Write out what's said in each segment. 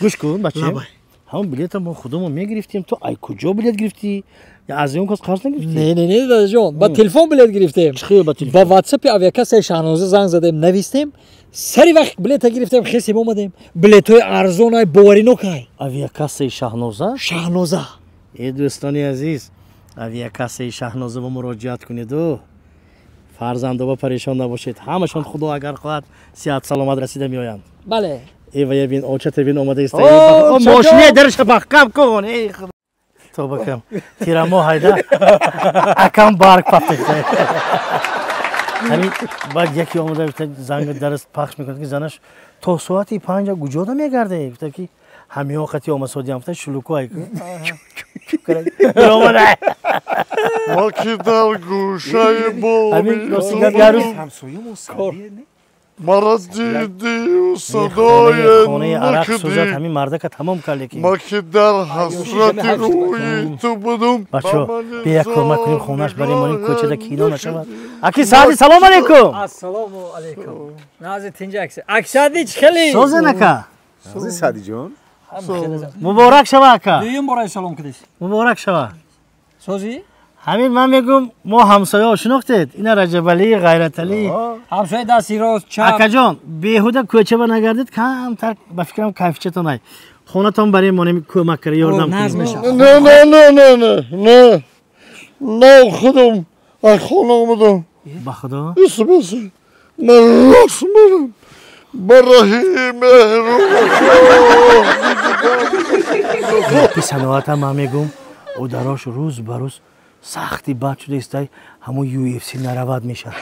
Гӯш кун, бача. Ҳамон билета мо худамон мегирифтем, ту ай куҷо билет гирифтӣ? Аз он кас қарз нагирифтӣ? Не, не, не, дадаҷон, ба телефон билет гирифтем. Чӣ ба телефон? Ба WhatsApp авиакассаи Шаҳноза занг задем, навистем, сари вақт билета гирифтем, хесем омадем. Билетҳои арзон ай, боваринок ай. Авиакассаи Шаҳноза? Шаҳноза. Э, дӯстони азиз, авиакассаи Шаҳноза ба муроҷиат кунеду фарзандоба парешон набошед. Ҳамашон Худо агар хоҳад сиҳат саломат расида меоянд. Бале. Э, вая бин, очата бин омада иста. Мошине дарша маҳкам кун. Эй Худо. Тоба кам. Тирамо ҳайда. Акам барг пафтида. Ҳамин баъд яке омада гуфта занг дарс пахш мекунад ки занаш то соати 5 куҷода мегарде? Гуфта ки ҳамиҳо қати омасодиам гуфта шулуку ай. Омада. Ма ки дар гӯшаи Ҳамин ростигап ярӯз Мара дидию садое хонаи арақ сӯзад ҳамин мардака тамом кард лекин. Ма ки дар ҳасрати рӯи ту будум. Бачо, бия кӯмак кунем хонаш барои мо ин кӯчада кино нашавад. Аки Саъди, салом алейкум. Ассалому алейкум. Нази тинҷа акси. Аксади чӣ хеле? Созен ака. Сози Саъдиҷон. Муборак шава ака. Дуюм бора салом кардис. Муборак шава. Сози? Ҳамин ман мегӯм мо ҳамсояҳо шинохтед? Ина Раҷабалӣ, Ғайраталӣ. Ҳамсоя дасти рост, чап. Акаҷон, беҳуда кӯчаба нагардед, камтар ба фикрам кайфчатон ай. Хонатон барои мо кӯмак кара, ёрдам кунед. Не, не, не, не, не, не. Не, худам аз хона омадам. Ба Худо? Исбас. Ман рост мерам. Ба раҳи меҳру вафо. Саноатам ман мегӯм, одарош рӯз ба рӯз сахти бад шуда истай, ҳамон UFC наравад мешавад.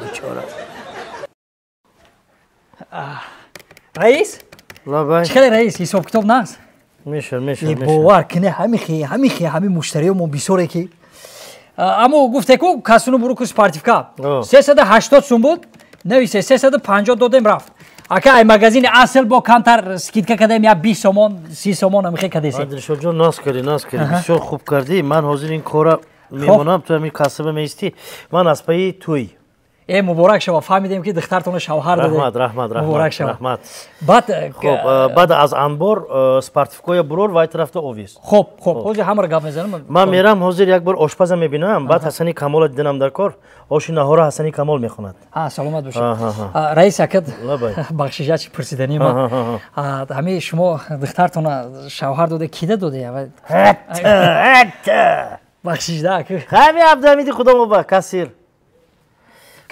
Бечора. Раис? Лабай. Чӣ хеле раис, ҳисоб китоб наст? Мешавад, мешавад. Бовар кунӣ ҳамихи ҳами муштариё мо бисёре ки. Аммо гуфте ку касуну буруку спортивка. 380 сум буд, нависе 350 додем рафт. Ака ай магазини асл бо камтар скидка кардем, я 20 сомон, 30 сомон амихе кардесем. Дилшодҷон, наз кардӣ, наз кардӣ, бисёр хуб кардӣ. Ман ҳозир ин кора мемонам, ту ҳамин касаба меистӣ. Ман аз паи тӯй. Э, муборак шава, фаҳмидем ки духтартонро шавҳар додед. Раҳмат, раҳмат, муборак раҳмат, шава. Раҳмат. Баъд хуб, баъд аз анбор спортивкоя бурор вай тарафта овез. Хуб, хуб, ҳозир ҳамаро гап мезанам. Ман мерам ҳозир як бор ошпаза мебинам, баъд Ҳасани Камола диданам дар кор, оши наҳора Ҳасани Камол мехонад. Ҳа, саломат бошед. Раис акад, бахшиша чи пурсиданӣ ма. Ҳамин шумо духтартона шавҳар доде, кида доде? Бахшишда ака. Ҳамин Абдуҳамиди худо кассир.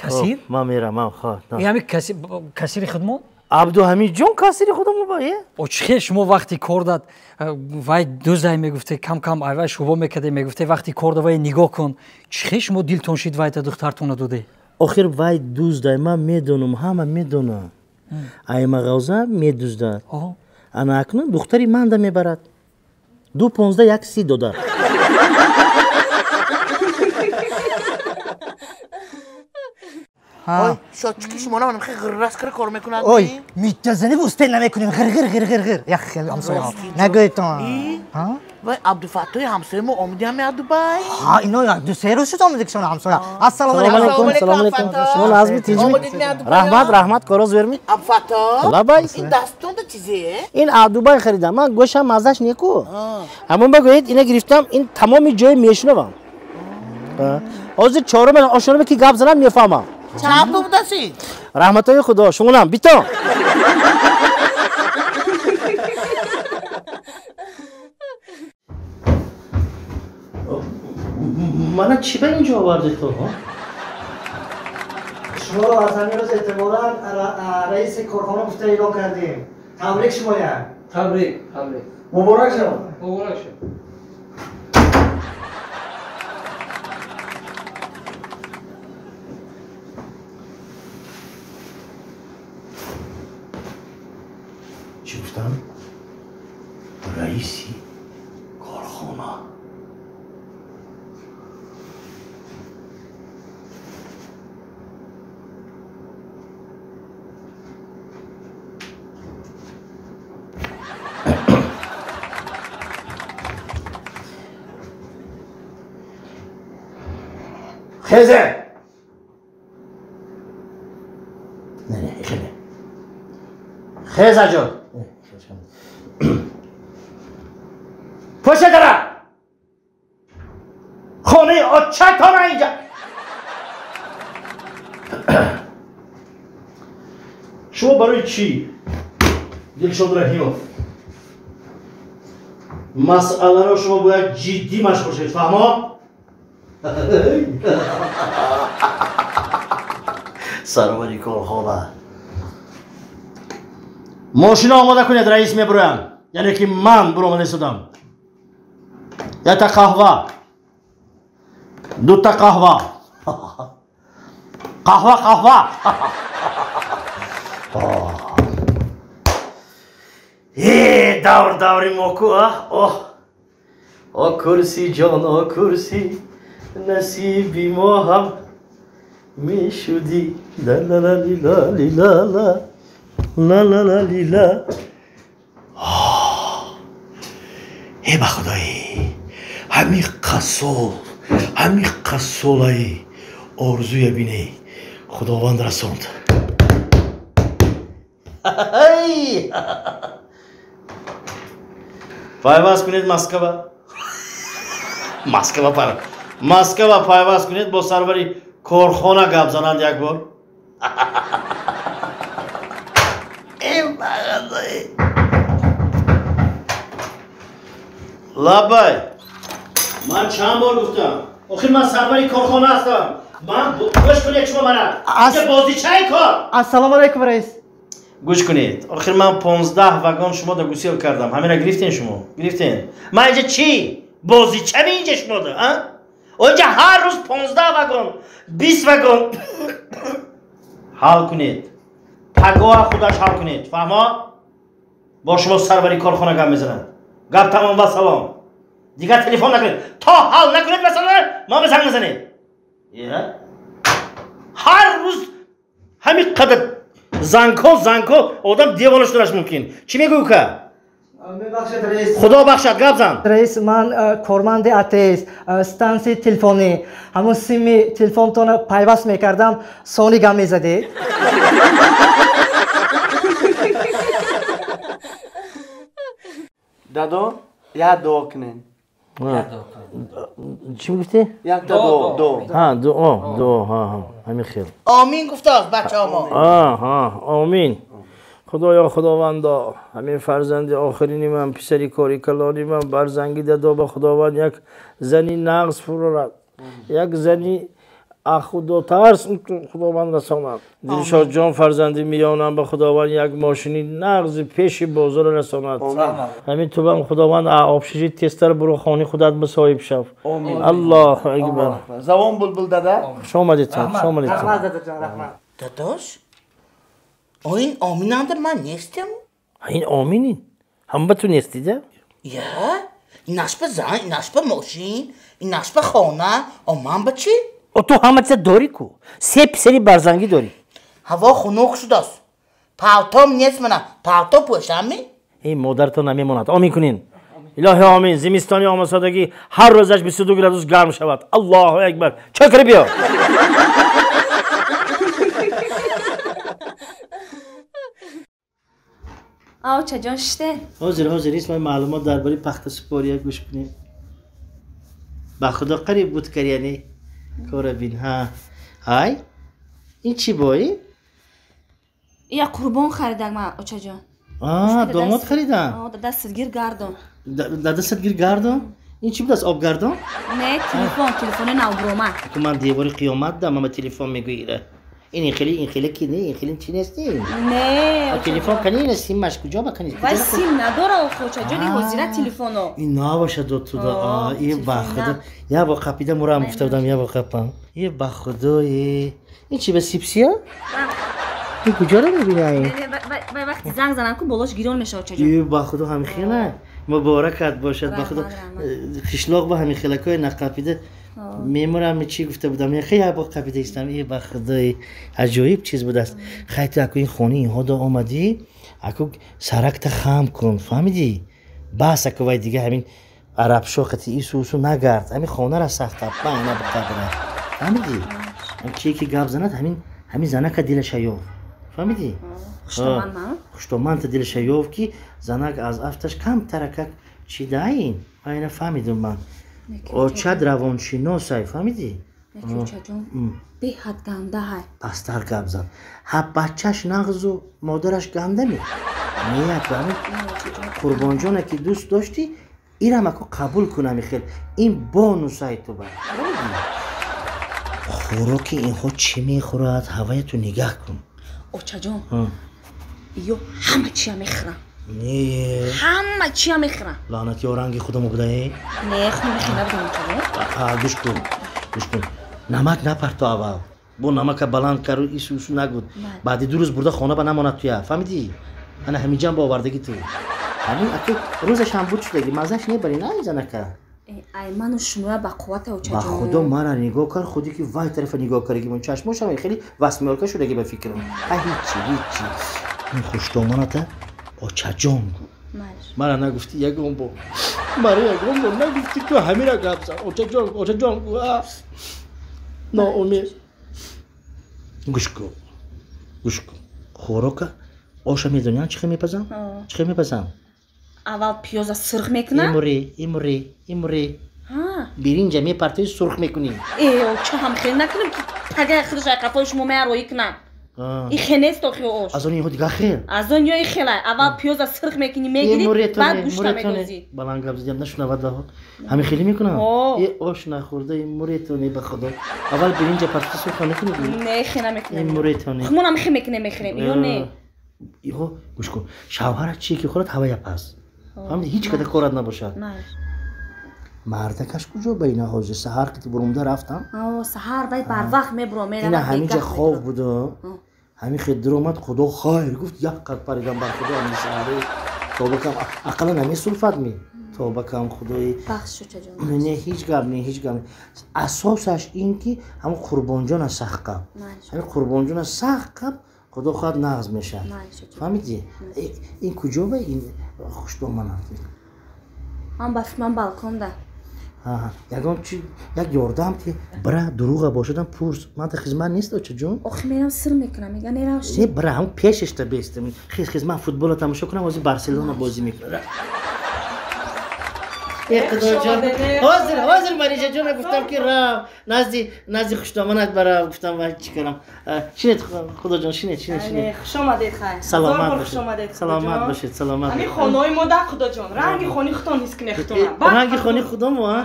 Кассир? Ман мерам, ман хо. Ҳамин кассири худмон? Абдуҳамидҷон кассири худомо ба, е? О, чӣ хел шумо вақти кор дад вай дузай мегуфте, кам кам ай вай шубо мекарде, мегуфте вақти кор да вай нигоҳ кун. Чӣ хел шумо дилтон шид вайта духтартона доде? Охир вай дуздай, ман медонам, ҳама медонам. Ай мағоза медуздад. Ана акнун духтари манда мебарад. 2.15 1.30 дода. Ой, счётчики шуморо манам хеле ғиррас кара кор мекунад. Ой, митазани успел намекунем. Ғир ғир ғир ғир ғир. Як хел ҳамсоя. Нагӯйтон. Ҳа? Вай Абдуфаттои ҳамсояи мо омадиам я Дубай. Ҳа, ино як ду се рӯз шуд омадикшон ҳамсоя. Ассалому алайкум. Салому алайкум. Шумо назми тинҷми? Раҳмат, раҳмат, коро зверми? Абдуфатто. Лабай. Ин дастонда чизе? Ин аз Дубай харидам. Ман гӯшам маззаш неку. Ҳамон бигӯед, ина гирифтам, ин тамоми ҷои мешунавам. Ҳозир чорум ошонаме ки гап занам мефаҳмам. Чанд пул будаси? Раҳматои Худо, шумонам бито. Мана чӣ ба инҷо овардед то? Шуморо аз ҳамин рӯз эътимолан раиси корхона гуфта эълон кардем. Табрик шумоям. Табрик, табрик. Муборак шавад. Муборак шавад. Чӣ гуфтам? Раиси корхона. Хезе! Не, не, хеле. Хез аҷо. Пуша дара. Хонаи очатона инҷа. Шумо барои чӣ, Дилшод Раҳимов? Масъаларо шумо бояд ҷиддӣ машғул шавед, фаҳмо? Сарвари корхона. Мошина омода кунед, раис мебуроям. Яъне ки ман буромада истодам. Якта қаҳва. Дута қаҳва. Қаҳва, қаҳва. Э, давр даври моку, а? Оҳ. О курси ҷон, о курси, насиби мо ҳам мешудӣ. Ла ла ла ли ла ли ла ла. Ла ла ла ли ла. Э, ба худои. Ҳамин қассол, ҳамин қассолаи орзуя бине. Худованд расонд. Пайваст кунед Москва. Москва пара. Москва пайваст кунед бо сарвари корхона гап зананд як бор. Лабай. Ман чанд бор гуфтам. Охир ман сарвари корхона ҳастам. Ман гӯш кунед шумо мана. Инҷа бозичаи кор. Ассалому алайкум, раис. Гӯш кунед. Охир ман 15 вагон шумо да гусел кардам. Ҳамина гирифтен шумо? Гирифтен. Ман инҷа чӣ? Бозичами инҷа шумо да, а? Онҷа ҳар рӯз 15 вагон, 20 вагон. Ҳал кунед. Пагоҳ худаш ҳал кунед. Фаҳмо? Бо шумо сарвари корхона гап мезанад. Гап тамом ва салом. Дигар телефон накунед. То ҳал накунед масалан, ма ба занг мезанед. Ҳар рӯз ҳамин қадар зангҳо, зангҳо, одам девона шуданаш мумкин. Чӣ мегӯӣ ка? Мебахшед, раис. Худо бахшад, гап зан. Раис, ман корманди АТС, стансияи телефонӣ. Ҳамон сими телефонтонро пайваст мекардам, сони гап мезадед. Дадо, як дуо кунед. Чӣ мегуфтӣ? Якта дуо, дуо. Ҳа, дуо, дуо, ҳа, ҳа, ҳамин хел. Омин гуфтааст бачаҳомо. Ҳа, омин. Худоё, Худовандо, ҳамин фарзанди охирини ман, писари кори калони ман барзанги дадо ба Худованд як зани нағз фурорад. Як зани ахудотарс Худованд расонад. Дилшодҷон фарзанди миёнам ба Худованд як мошини нағзи пеши бозор расонад. Ҳамин тубам Худованд обшижи тезтар буро хони худат ба соҳиб шав. Аллоҳу акбар. Завон булбул дада. Хуш омадедтон, хуш омадедтон. Раҳмат, дадаҷон, раҳмат. Дадош, ин оминандр ман нестам. Ин омини? Ҳама ба ту нестида? Я, инаш ба зан, инаш ба мошин, инаш ба хона, о ман ба чӣ? О ту ҳама чиза дорӣ ку? Се писари барзангӣ дорӣ. Ҳаво хунук шудааст. Палтом нест мана, палто пӯшамми? Эй, модарто намемонад. Омин кунин. Илоҳи омин. Зимистони омасодагӣ ҳар рӯзаш 22 градус гарм шавад. Аллоҳу акбар. Чой кара биё. Очаҷон, шиште. Ҳозир, ҳозир, исмай маълумот дар бораи пахтасупория гӯш кунем. Ба худо қариб буд каряне. Кора бин, ҳа. Ҳай? Ин чӣ бои? Я қурбон харидам ман, очаҷон. А, домод харидан? Да дастат гир гардон. Да дастат гир гардон? Ин чӣ будааст, обгардон? Не, телефон, телефони навбуромад. Ку ман девори қиёмат дам, ама телефон мегӯира. Ин хеле, ин хеле ки не, ин хеле чӣ нести? Не. Телефон кани ина симаш куҷо ба кани? Вай сим надора охо, очаҷон, ин ҳозира телефоно. Ин набошад до туда. А, е ба худо. Я бо қапида мурам гуфта будам, я бо қапам. Е ба худо, е. Ин чӣ ба сипсия? Ин куҷоро мебинӣ? Не, вай вақти занг занам ку болош гирён мешавад, очаҷон. Е ба худо ҳамин хела. Муборакат бошад, ба худо. Қишлоқ ба ҳамин хелакҳои нақапида мемурам, чӣ гуфта будам, я хеле бо қапида истам. Е ба худои, аҷоиб чиз будааст. Хай ту аку ин хони инҳо до омадӣ, аку саракта хам кун, фаҳмидӣ? Бас аку вай дига ҳамин арабшо қати ису усу нагард, ҳамин хонара сахта байна биқабра, фаҳмидӣ? Ки ки гап занад, ҳамин занака дилаша ёфт. Фаҳмидӣ? Хуштоман ман? Хуштоманта дилша ёфт, ки занак аз афташ камтаракак чидаин. Ман ина фаҳмидум ман. Очад равоншиносай, фаҳмидӣ? Очаҷон, беҳад ганда ҳай. Пасттар гап зан. Ҳа, бачаш нағзу модараш ганда ме? Не, фаҳмид? Қурбонҷоне ки дӯст доштӣ, ирам аку қабул кунами хел. Ин бонусай ту ба. Хӯроки инҳо чӣ мехӯрад, ҳавая ту нигаҳ кун. Очаҷон, ё ҳама чия мехӯрам. Не. Ҳама чия мехӯрам. Лаънати ё ранги худамо будаe? Не, хун мехӯрам набудам, очаҷон. Гӯш кун, гӯш кун. Намак напарто аввал. Бо намака баланд кару ису усу нагуд. Баъди 2 рӯз бурда хона ба намонад туя. Фаҳмидӣ? Ана ҳамиҷам ба овардагӣ ту. Ҳамин аку рӯзаш ҳам буд шудаги, маззаш небари на занака. Ай ману шумоя ба қуввата, очаҷон. Ба худо мара нигоҳ кар, худи ки вай тарафа нигоҳ кардаги мон чашмошам хеле васмиёлка шудаги ба фикрам. Ай ҳичи, ҳичи. Ин хуштоманата очаҷон гу. Мара нагуфтӣ ягон бор. Мара ягон бор нагуфтӣ ту ҳамира гап зан. Очаҷон, очаҷон гу. Ноумед. Гӯш кун. Гӯш кун. Хӯрока оша медонӣ чӣ хел мепазам? Чӣ хел мепазам? Аввал пиёза сурх мекунам. Имури, имури, имури. Биринҷа мепартои сурх мекунӣ. Э, оча ҳам хел накунам ки тагай худаш ай қафои шумо меароӣ кунам. И хел нест охи ош. Аз он инҳо дигар хел. Аз он ё и хелай. Аввал пиёза сурх мекунӣ, мегирӣ, баъд гӯшта медозӣ. Баланд гап задям, нашунавад баҳо. Ҳамин хеле мекунам? Э, ош нахӯрда, имуретоне ба худо. Аввал биринҷа партои сурх намекунӣ? Не, хел намекунам. Имуретоне. Хумонам хел мекунем, мехӯрем. Ё не? Иҳо, гӯш кун. Шавҳара чие ки хӯрад, ҳавая пас. Фаҳмидӣ? Ҳеҷ када корат набошад. Мардакаш куҷо ба ина ҳозир? Саҳар ки бурумда рафтам. Саҳар вай барвақт мебуро, меравад. Ина ҳаминҷа хов буда. Ҳамин хел дуромад, худо хайр гуфт, як қад паридам бар худо ҳамин саҳаре. Тоба кам, ақаллан намесулфад ми. Тоба кам худои. Бахш очаҷон. Не, ҳеҷ гап не, ҳеҷ гап не. Асосаш ин ки ҳамин Қурбонҷона сахт қаб. Ҳамин Қурбонҷона сахт қаб, худо хоҳад нағз мешавад. Фаҳмидӣ? Ин куҷо ба ин хуштоманат? Ман ба ман балконда. Ягон чи як ёрдам ки бира дурӯға бошадам пурс. Ман та хизмат нест, очаҷон. Охи мерам сир мекунам, мега неравши. Не, бира ҳам пешашта бестам. Хиз хиз ман футбола тамошо кунам, ҳозир Барселона бозӣ мекунам. Худоҷон, ҳозир ҳозир Марижаҷона гуфтам ки рав назди хуштоманат барав, гуфтам вай чӣ кардам. Шинед Худоҷон, шинед, шинед, шинед. Хуш омадед, хай. Саломат бошед. Саломат бошед, саломат. Ҳамин хонаҳои мо да, Худоҷон, ранги хони худтон ҳис кунед худтона. Ранги хони худамо, а?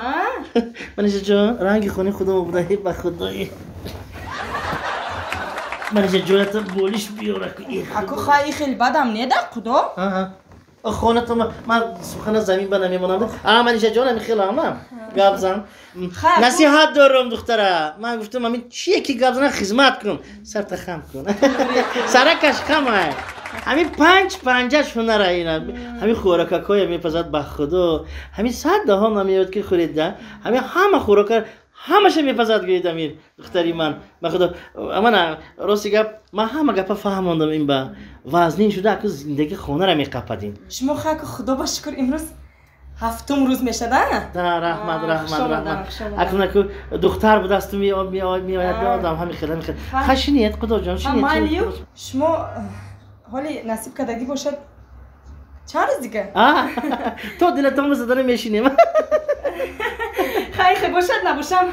Марижаҷон, ранги хони худамо буда, ба худои. Марижаҷоната болиш биёра. Аку хай, хеле бадам не да, Худо? Хонато ман сухана замин ба намемонам. А Манижаҷон, ҳамин хел ама гап зан. Насиҳат дорам, духтара. Ман гуфтам ҳамин чие ки гап занам, хизмат кун. Сарта хам кун. Саракаш хам ай. Ҳамин панҷ панҷаш ҳунара ина. Ҳамин хӯрокакое мепазад ба худо. Ҳамин сад даҳон намеёд ки хӯрида. Ҳамин ҳама хӯрока ҳамаша мепазад, гӯед амир духтари ман. Ба худо мана рости гап, ман ҳама гапа фаҳмондам, ин ба вазнин шуда, аку зиндагӣ хонара меқападин. Шумо хаку худо ба шукр, имрӯз ҳафтум рӯз мешада? Да, раҳмат, раҳмат, раҳмат. Акун аку духтар будасту меояд одам ҳамин хел, ҳамин хел. Ха, шинед, Худоҷон, шинед. Малию шумо ҳоли насиб кардагӣ бошад, чанд рӯз дига? То дилатон бизадана мешинем. Хай, хай бошад, набошам.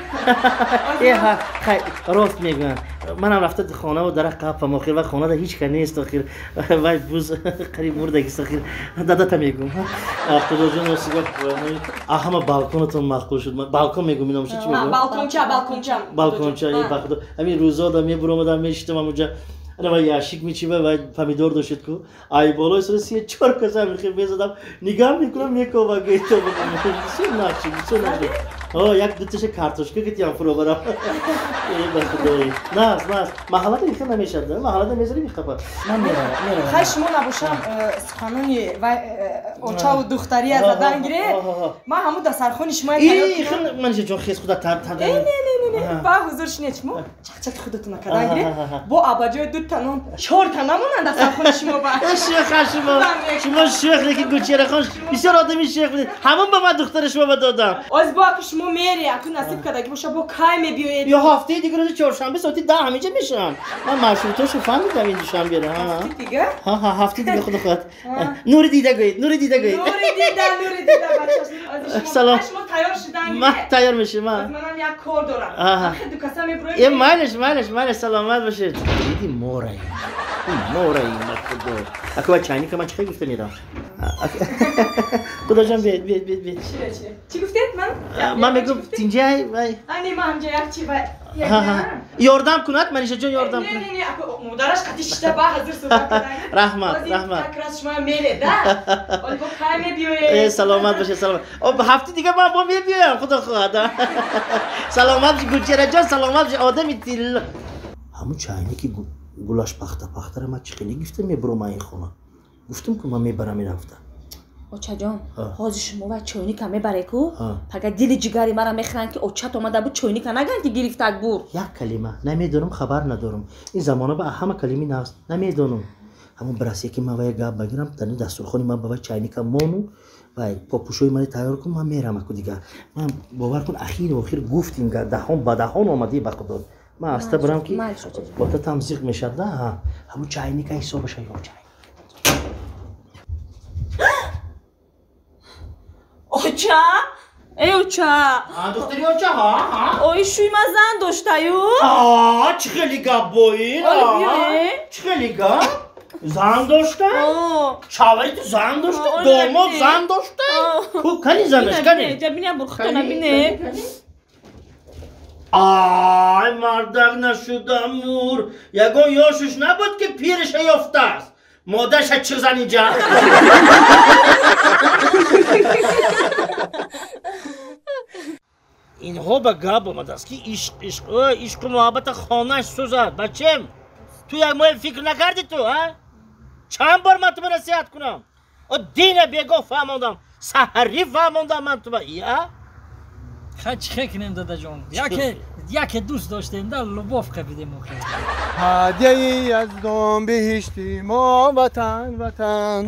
Хай, рост мегӯянд. Манам рафта хонаву дарахт қапам, охир ва хонада ҳеҷ ка нест, охир вай буз қариб мурдагист, охир дадата мегӯм. Худоҷон, рости гап, ҳама балконатон маъқул шуд. Балкон мегӯм, иномша чӣ мегӯм? Балконча, балконча. Балконча, ба худо. Ҳамин рӯзода мебуромадам, мешитам ҳамунҷа. Ана вай яшик мечива, вай помидор дошед ку. Ай болои сара 3-4 каса мехе мезадам. Нигаҳ мекунам, мекова гӯйто. Бисёр нақши, бисёр нақши. О, як дуташа картошка гитиям фуро барам. Э, ба худои. Наз, наз. Маҳаллада ихе намешад, маҳаллада мезари мехапад. Ман меравам, меравам. Хай, шумо набошам, суханони вай очаву духтария задан гиред. Ман ҳамун дастархони шумо тайёр. Манижа ҷон, хез худа тар тар. Не, не, не, кунед, ба ҳузур шинед шумо. Чақчақи худатона кардан гиред. Бо абаҷои ду та нон, чор та намонанд аз сархони шумо ба. Шӯх шумо. Шумо шӯх, лекин Гулчеҳрахон бисёр одами шӯх будед. Ҳамон ба ман духтари шумо ба додам. Оз бо аку шумо мери, аку насиб кардагӣ боша, бо кай мебиёед? Ё ҳафтаи дигар рӯзи чоршанбе соати 10 ҳаминҷа мешавам. Ман маршрутошо фаҳмидам ин душанберо. Ҳафтаи дигар? Ҳа, ҳа, ҳафтаи дигар худо хоҳад. Нури дида гӯед, нури дида гӯед. Нури дида, нури дида бача. Салом. Шумо тайёр шудан? Ман тайёр мешавам. Манам як кор дорам. Ду каса меброем. Е, майлаш, майлаш, майлаш, саломат бошед. Диди мораи. Мораи, ма худо. Аку ва чайника ман чӣ гуфта мерам? Худо ҷон, биед, биед, биед, биед. Чӣ? Чӣ гуфтед ман? Ман мегӯм тинҷай вай. А не, ман ҳамҷа як чи вай. Ёрдам кунад, Манижа ҷон ёрдам кунад. Не, не, не, аку модараш қати шишта ба ҳазир суҳбат кардан. Раҳмат, раҳмат. Как раз шумо меред, да? Оли бо кай мебиёед? Э, саломат бошед, саломат. Об ҳафти дигар ман бо мебиёям, худо хоҳад. Саломат бошед, Гулчеҳра ҷон, саломат бошед, одами тилло. Ҳамун чайники гулаш пахта пахтара ман чӣ хеле гифта мебурам ин хона. Гуфтам ку ман мебарам ин ҳафта. Очаҷон, ҳозир шумо ва чойника мебаре ку? Пага дили ҷигари мара мехӯранд ки очат омада буд чойника наган ки гирифтак бур. Як калима намедонам, хабар надорам. Ин замона ба ҳама калими нағз намедонам. Ҳамон бирасе ки ман вая гап багирам, дар ин дастурхони ман ба вай чайника мону вай попушои мани тайёр кун, ман мерам аку дигар. Ман бовар кун, ахиру охир гуфтим, даҳон ба даҳон омадӣ ба худо. Ман аста барам ки ботатам зиқ мешад, да? Ҳамон чайника ҳисобаша ё чай. Оча? Эй, оча! Духтари оча, ҳа, ҳа? Ой, шӯй ман зан доштаю? А, чӣ хеле гап бо ин? Чӣ хеле гап? Зан дошта? Шавҳари ту зан дошта? Домод зан дошта? Ку, кани занаш, кани? Ҷабиням бурхтона бине. Ай, мардак нашуда мур. Ягон ёшуш набуд ки пириша ёфтааст. Модарша чӣ зан инҷа? Инҳо ба гап омадааст ки ишқ, ишқ, ишқу муҳаббата хонаш сӯзад. Бачем, ту як моҳе фикр накардӣ ту, а? Чанд бор ман туба насиҳат кунам? О, дина бегоҳ фаҳмондам, саҳарӣ фаҳмондам ман туба, я? Хай чӣ хе кунем, дадаҷон? Яке дӯст доштем, да любовь қабидем охир. Ҳадияи яздон биҳишти мо ватан, ватан.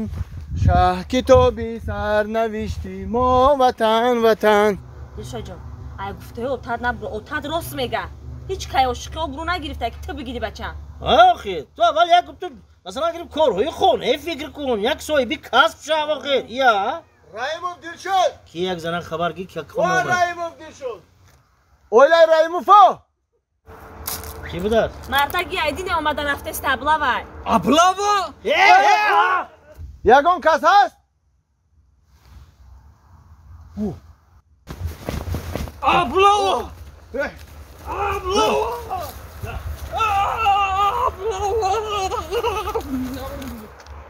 Шаҳ китоби сарнавишти мо ватан, ватан. Дилшодҷон, ай гуфтаи отат набур, отат рост мега. Ҳеҷ кай ошиқи обрӯ нагирифта ки ту бигири бачам. Охир, ту аввал як ту масалан гирим корҳои хона фикр кун, як соҳиби касб шав охир, я? Раимов Дилшод! Ки як занак хабар гир ки хона омад. Раимов Дилшод! Ойлай Раимово! Ки будааст? Мардаги айдине омада рафтест аблава. Аблава? Ягон кас ҳаст? Аблава! Аблава!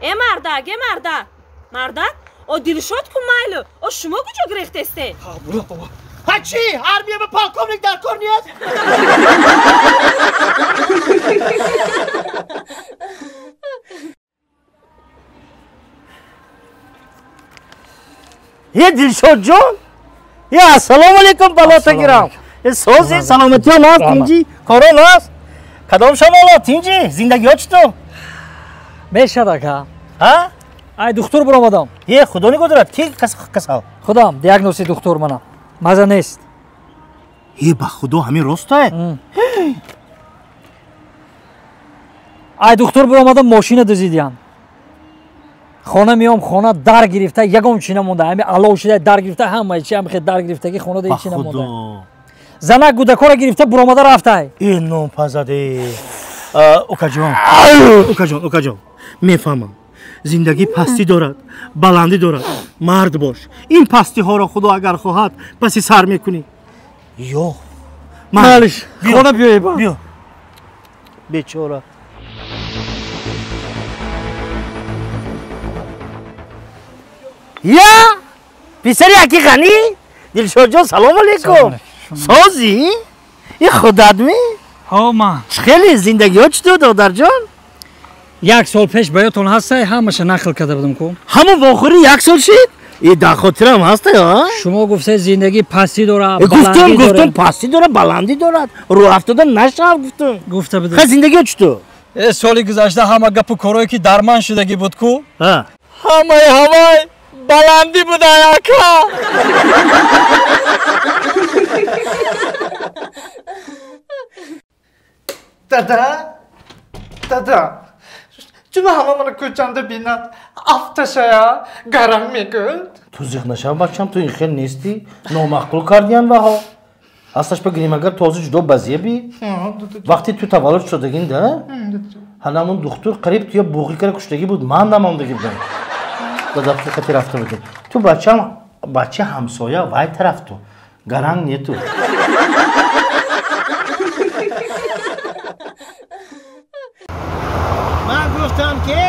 Э мардак, э мардак! Мардак? О Дилшод ку майлу, о шумо куҷо гирехтесте? Ҳа чӣ? Армия ба полковник дар кор нест? Е Дилшодҷон? Е ассалому алайкум, балота гирам. Е сози, саломатиён аст, тинҷи, корон аст. Кадом шамоло, тинҷи, зиндагиҳо чӣ ту? Мешад ака. Ҳа? Ай духтур буромадам. Е, худо нигоҳ дорад, ки касал? Худам, диагнози духтур манам. Маза нест. Е, ба худо, ҳамин ростае? Ай духтур буромадам, мошина дузидиям. Хона меом, хона дар гирифта, ягон чи намонда. Ҳами алов шуда дар гирифта, ҳамаи чи ҳам хел дар гирифтаги хона да ҳеч намонда. Занак гудакора гирифта буромада рафтай. Э, нопазаде. Окаҷон, окаҷон, окаҷон, мефаҳмам. Зиндагӣ пастӣ дорад, баландӣ дорад. Мард бош. Ин пастиҳоро худо агар хоҳад, паси сар мекунӣ. Ё. Малиш, хона биёй ба. Биё. Бечора. Я! Писари аки Ғанӣ? Дилшодҷон, салом алейкум. Созӣ? И худат ми? Ҳо, ман. Чӣ хеле зиндагиҳо чӣ ту, додарҷон? Як сол пеш ба ёдтон ҳастай, ҳамаша нақл карда будам ку. Ҳамон вохӯрӣ як сол шид? И дар хотирам ҳаста, а? Шумо гуфтед зиндагӣ пастӣ дорад, баландӣ дорад. Гуфтам пастӣ дорад, баландӣ дорад. Рӯ афтода нашав гуфтам. Гуфта будед. Ха зиндагиё чутур? Соли гузашта ҳама гапу корое ки дар ман шудагӣ буд ку? Ҳамаи ҳамай баландӣ будай ака. Дада, дада, чун ҳама мана кӯчанда бинад, афташая гарам мегӯяд. Ту зиқ нашав бачам, ту ин хел нестӣ, номаъқул кардиян ваҳо. Аслаш бигирем агар тоза ҷудо базебӣ. Вақте ту таваллуд шудагин да, ҳанамун духтур қариб туя буғӣ кара куштагӣ буд, ман намондагӣ будам. Дадабки қати рафта будем. Ту бачам, бача ҳамсоя вай тараф ту. Гаранг не ту. Ман гуфтам ки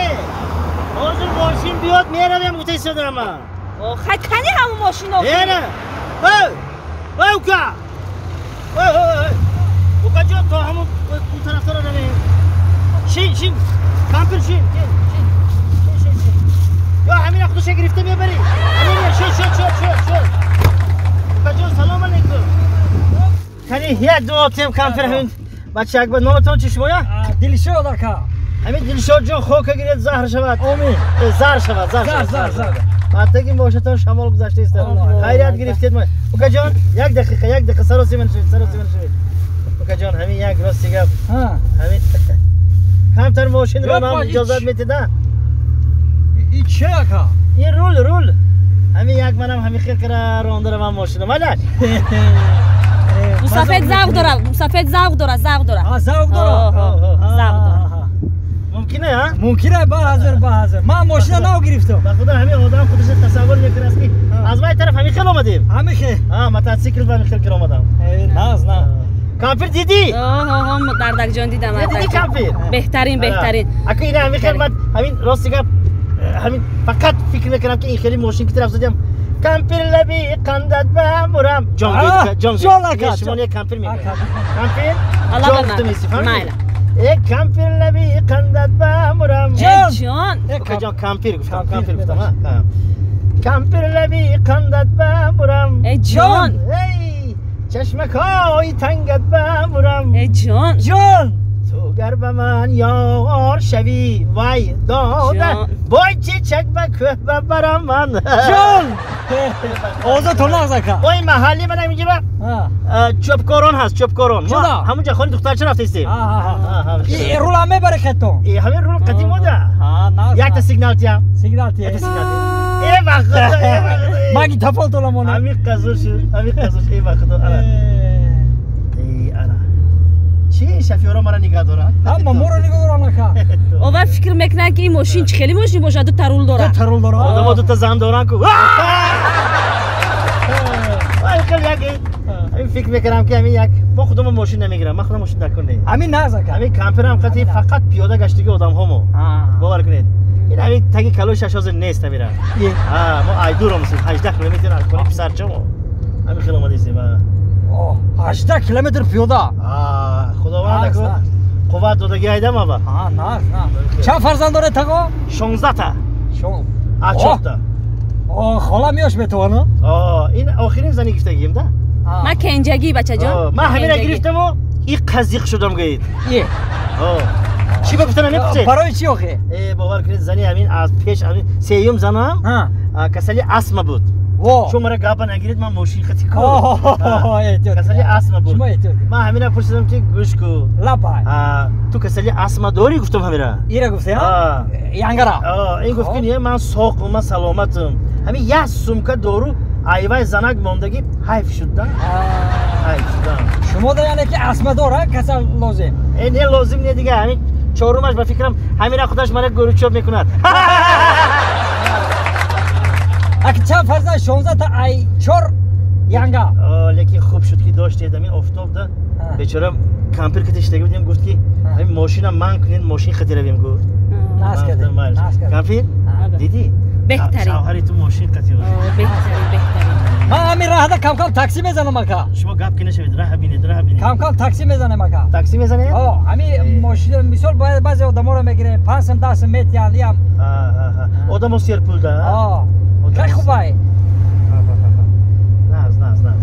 ҳозир мошин биёд меравем гуфта истодам ман. Хай кани ҳамун мошино? Ера! Ой! Ой ука! Ой ой ой! Ука ҷон то ҳамун он тарафтара равем. Шин шин! Кампир шин! Шин шин шин. Ё ҳамина худша гирифта мебарӣ. Ҳамина шин шин шин шин шин. Ука ҷон салом алейкум. Кани як дуо тем кампир ҳамин бача як номатон чӣ шумоя? Дилшод ака. Ҳамин Дилшод ҷон хока гиред заҳр шавад. Омин. Зар шавад, зар шавад. Зар, зар. Батаги мошатон шамол гузашта ист. Хайрият гирифтед мо. Ука ҷон, як дақиқа, як дақиқа саросима нашавед, саросима нашавед. Ука ҷон, ҳамин як рости гап. Ҳамин камтар мошинро нам иҷозат метед, а? И чӣ ака? Ин рул, рул. Ҳамин як манам ҳамин хел кара ронда равам мошина. Малаш. Мусафед завқ дорад, мусафед завқ дорад, завқ дорад. Завқ дорад. Завқ дорад. Мумкине, а? Мумкине, ба ҳазир, ба ҳазир. Ман мошина нав гирифтам. Ба худо ҳамин одам худаш тасаввур мекунад ки аз вай тараф ҳамин хел омадем. Ҳамин хел. А, мотоцикл ба ҳамин хел кир омадам. Наз, на. Кампир дидӣ? Ҳо, дардакҷон дидам. Дидӣ кампир? Беҳтарин, беҳтарин. Аку ина ҳамин хел ман ҳамин рости гап ҳамин фақат фикр мекунам ки ин хели мошин ки тараф задам. Кампир лаби қандат бамурам. Ҷон ҷон. Ҷон ака. Шумо не кампир мегӯед. Кампир? Ҷон гуфта мефаҳмӣ? Э кампир лаби қандат бамурам. Ҷон. Ҷон. Ҷон кампир гуфтам, кампир гуфтам, ҳа. Кампир лаби қандат бамурам. Э ҷон. Эй чашмакҳои тангат бамурам. Э ҷон. Ҷон. Ту гар ба ман ёр шавӣ вай дода бой чечак ба кӯҳ бабарам ман. Ҷон. Озод нағз ака. Ой маҳалли ман ҳаминҷа ба чӯбкорон ҳаст, чӯбкорон. Мо ҳамунҷа хони духтарча рафтаистем. Рул ҳам мебаре хетон. Ҳамин рул қадим буда. Якта сигнал тиям. Сигнал тиям. Якта сигнал тиям. Э ба худо, э ба худо. Маги тафол толамона. Ҳамин қазо шуд, ҳамин қазо шуд. Э ба худо, ана. Э ана. Чӣ шофёро мара нигоҳ доранд? Ҳама моро нигоҳ доранд ака. Овар фикр мекунанд ки ин мошин чӣ хеле мошин бошад, дута рул дорад. Дута рул дорад. Одамо дута зан доранд ку. Ай хел як ҳамин фикр мекунам ки ҳамин як мо худамон мошин намегирам, ман худам мошин дар кор не. Ҳамин нағз ака. Ҳамин камперам қати фақат пиёда гаштаги одамҳо мо. Бовар кунед. Ин ҳамин таги калои шаш ҳозир нест ҳамира. Ҳа, мо айдур омадем, 18 километр аз хонаи писарча мо. Ҳамин хел омадем. 18 километр пиёда. Худованд аку қувват додаги айдам ава. Нағз, нағз. Чанд фарзанд доред таго? 16 та. А 4 та. Хола меош метавона? Ин охирин зани гирифтагием да? Ман кенҷагӣ бачаҷон. Ман ҳамина гирифтаму и қазиқ шудам гӯед. Чӣ ба гуфта намепурсед? Барои чӣ охе? Бовар кунед зани ҳамин аз пеш ҳамин сеюм занам касали астма буд. Чун мара гапа нагиред ман мошин хати ку. Касали астма буд. Ман ҳамина пурсидам ки гӯш ку. Лапай. Ту касали астма дорӣ гуфтам ҳамира. Ира гуфте, ҳа? Янгара. Ин гуфт ки не ман соқум, ман саломатам. Ҳамин як сумка дору айвай занак мондагӣ ҳайф шуд да? Ҳайф шуд. Шумо да яъне ки астма дора касал лозим? Не лозим не дига ҳамин чорумаш ба фикрам ҳамина худаш мара гӯручоб мекунад. Аки чанд фарзанд 16 та ай 4 янга. Лекин хуб шуд ки доштед ҳамин офтоб да бечора кампир ки тиштаги будем гуфт ки ҳамин мошина ман кунед мошин хати равем гуфт. Наз кардем. Кампир дидӣ? Беҳтарин. Шавҳари ту мошин қати беҳтарин, беҳтарин. Ман ҳамин раҳда кам-кам такси мезанам ака. Шумо гап ки нашавед, раҳа бинед, раҳа бинед. Кам-кам такси мезанем ака. Такси мезанед? Ҳо, ҳамин мошин мисол баъзе одаморо мегирем, 5 сум 10 сум метиҳанд, иам. Одамо серпул да? Ҳо. Хеле хубай. Наз наз наз.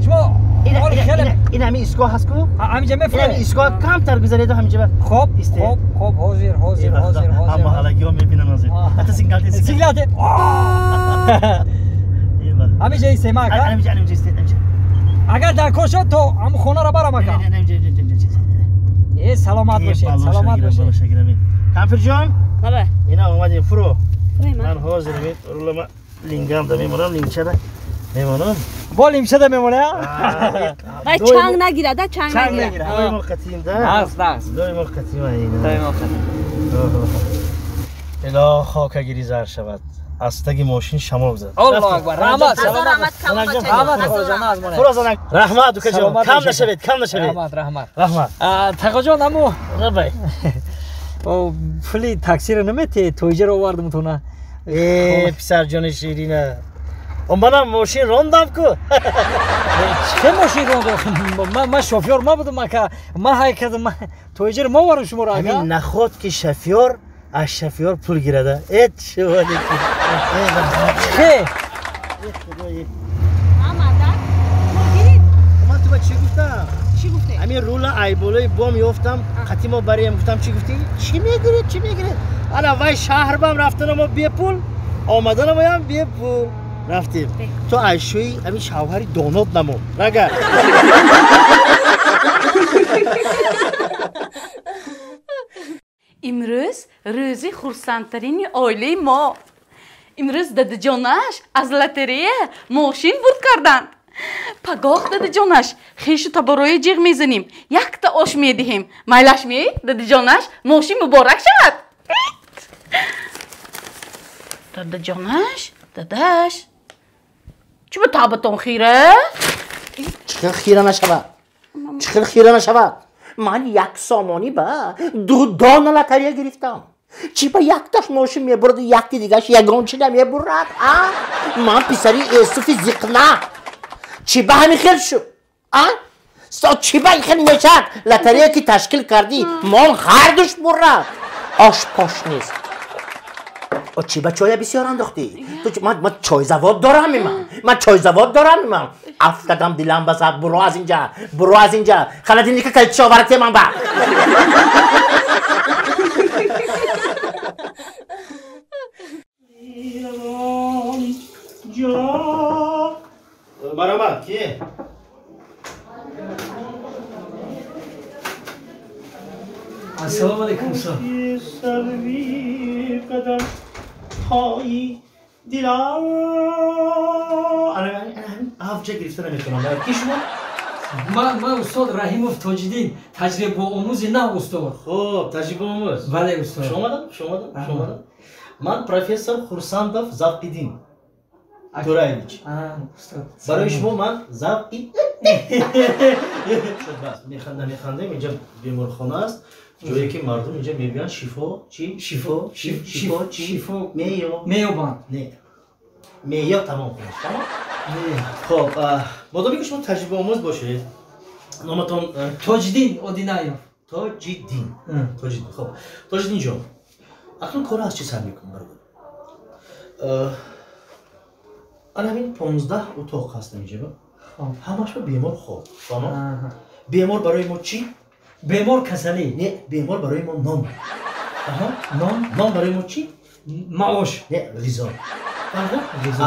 Шумо ин ҳамин истгоҳ ҳаст ку? Ҳаминҷа мефуред? Ин истгоҳ камтар гузаред ҳаминҷа. Хоб, хоб, хоб, ҳозир, ҳозир, ҳозир, ҳозир. Ҳама ҳалагиҳо мебинанд ҳозир. Ҳатто сигнал дед. Сигнал дед. Ҳаминҷа истем ака? Ҳаминҷа, ҳаминҷа истед, ҳаминҷа. Агар дар кор шуд то ҳамон хонаро барам ака. Э, саломат бошед, саломат бошед. Кампирҷон? Бале. Ина омадем фуро. Ман ҳозир рулама лингам да мемонам, лингчада мемонам. Бо лимчада мемона? Вай чанг нагирад, чанг нагирад. Доимо қатим да? Нағз, нағз. Доимо қатим ина. Доимо қатим. Ило хокагири зар шавад. Аз таги мошин шамол зад. Аллоҳу акбар. Раҳмат, саломат. Раҳмат, холаҷон, аз моне. Фурозанак. Раҳмат, дукаҷон. Кам нашавед, кам нашавед. Раҳмат, раҳмат. Раҳмат. Тағоҷон, аммо рабай. О, пули таксиро наметиҳед, тоиҷаро овардам тона. Э, писарҷони ширина. Манам мошин рондам ку. Чӣ мошин рондам? Ман шофёр набудам ака. Ман ҳай кардам. Тоиҷаро ма овардам шуморо ака. Ҳамин наход ки шофёр аз шофёр пул гирада. Э, чивоне ки. Чӣ? Ман ту ба чӣ гуфтам? Чӣ гуфтед? Ҳамин рула айболои бом ёфтам, қатӣ мо барем гуфтам, чӣ гуфтӣ? Чӣ мегиред, чӣ мегиред? Ана вай шаҳр бам рафтана мо бепул, омадана моям бепул. Рафтем. То айшӯи ҳамин шавҳари донод намо. Рага. Имрӯз рӯзи хурсандтарини оилаи мо. Имрӯз дадаҷонаш аз лотерея мошин бурд карданд. Пагоҳ дадаҷонаш хешу таборои ҷиғ мезанем, якта ош медиҳем. Майлаш ме, дадаҷонаш, мошин муборак шавад. Дадаҷонаш, дадаш, чӣ ба табатон хира? Чӣ хел хира нашавад? Чӣ хел хира нашавад? Ман як сомонӣ ба ду дона лотерея гирифтам. Чӣ ба якташ мошин мебураду якти дигаш ягон чи намебурад? А? Ман писари Эсуфи зиқна. Чӣ ба ҳамин хел шуд? А? Чӣ ба ин хел мешавад? Лотерея ки ташкил кардӣ, мол ҳардуш бурад. Ош пош нест. Чӣ ба чоя бисёр андохтӣ? Ман чойзавод дорам иман. Ман чойзавод дорам иман. Афтадам дилам ба зад. Буро аз инҷа. Буро аз инҷа. Холодильника калитшо оварате ман ба. Марҳамат, кие? Ассалому алайкум, устод. ҳои дилам. Авҷа гирифта наметавонам. Ки шумо? Ман устод Раҳимов Тоҷиддин, таҷрибаомӯзи нав устод. Хуб, таҷрибаомӯз. Бале, устод. Хуш омадам, хуш омадам, хуш омадам. Ман профессор Хурсандов Завқиддин Тураевич. Барои шумо ман Завқи шуд бас. Механдем, инҷа беморхона аст. Ҷое ки мардум инҷа мебиёнд шифо чӣ? Шифо, шифо чӣ? Шифо меёбанд. Не. Меё тамом кунед. Тамом? Хоб, модоме ки шумо таҷрибаомӯз бошед, номатон Тоҷиддин Одинаев. Тоҷиддин. Тоҷиддин. Хоб, Тоҷиддин ҷон, акнун корро аз чӣ сар мекунем бародар? Ана ҳамин 15 утоқ ҳаст инҷа. Ҳамаш ба бемор хоб. Бемор барои мо чӣ? Бемор касалӣ. Не, бемор барои мо нон. Нон? Нон барои мо чӣ? Маош. Не, ғизо.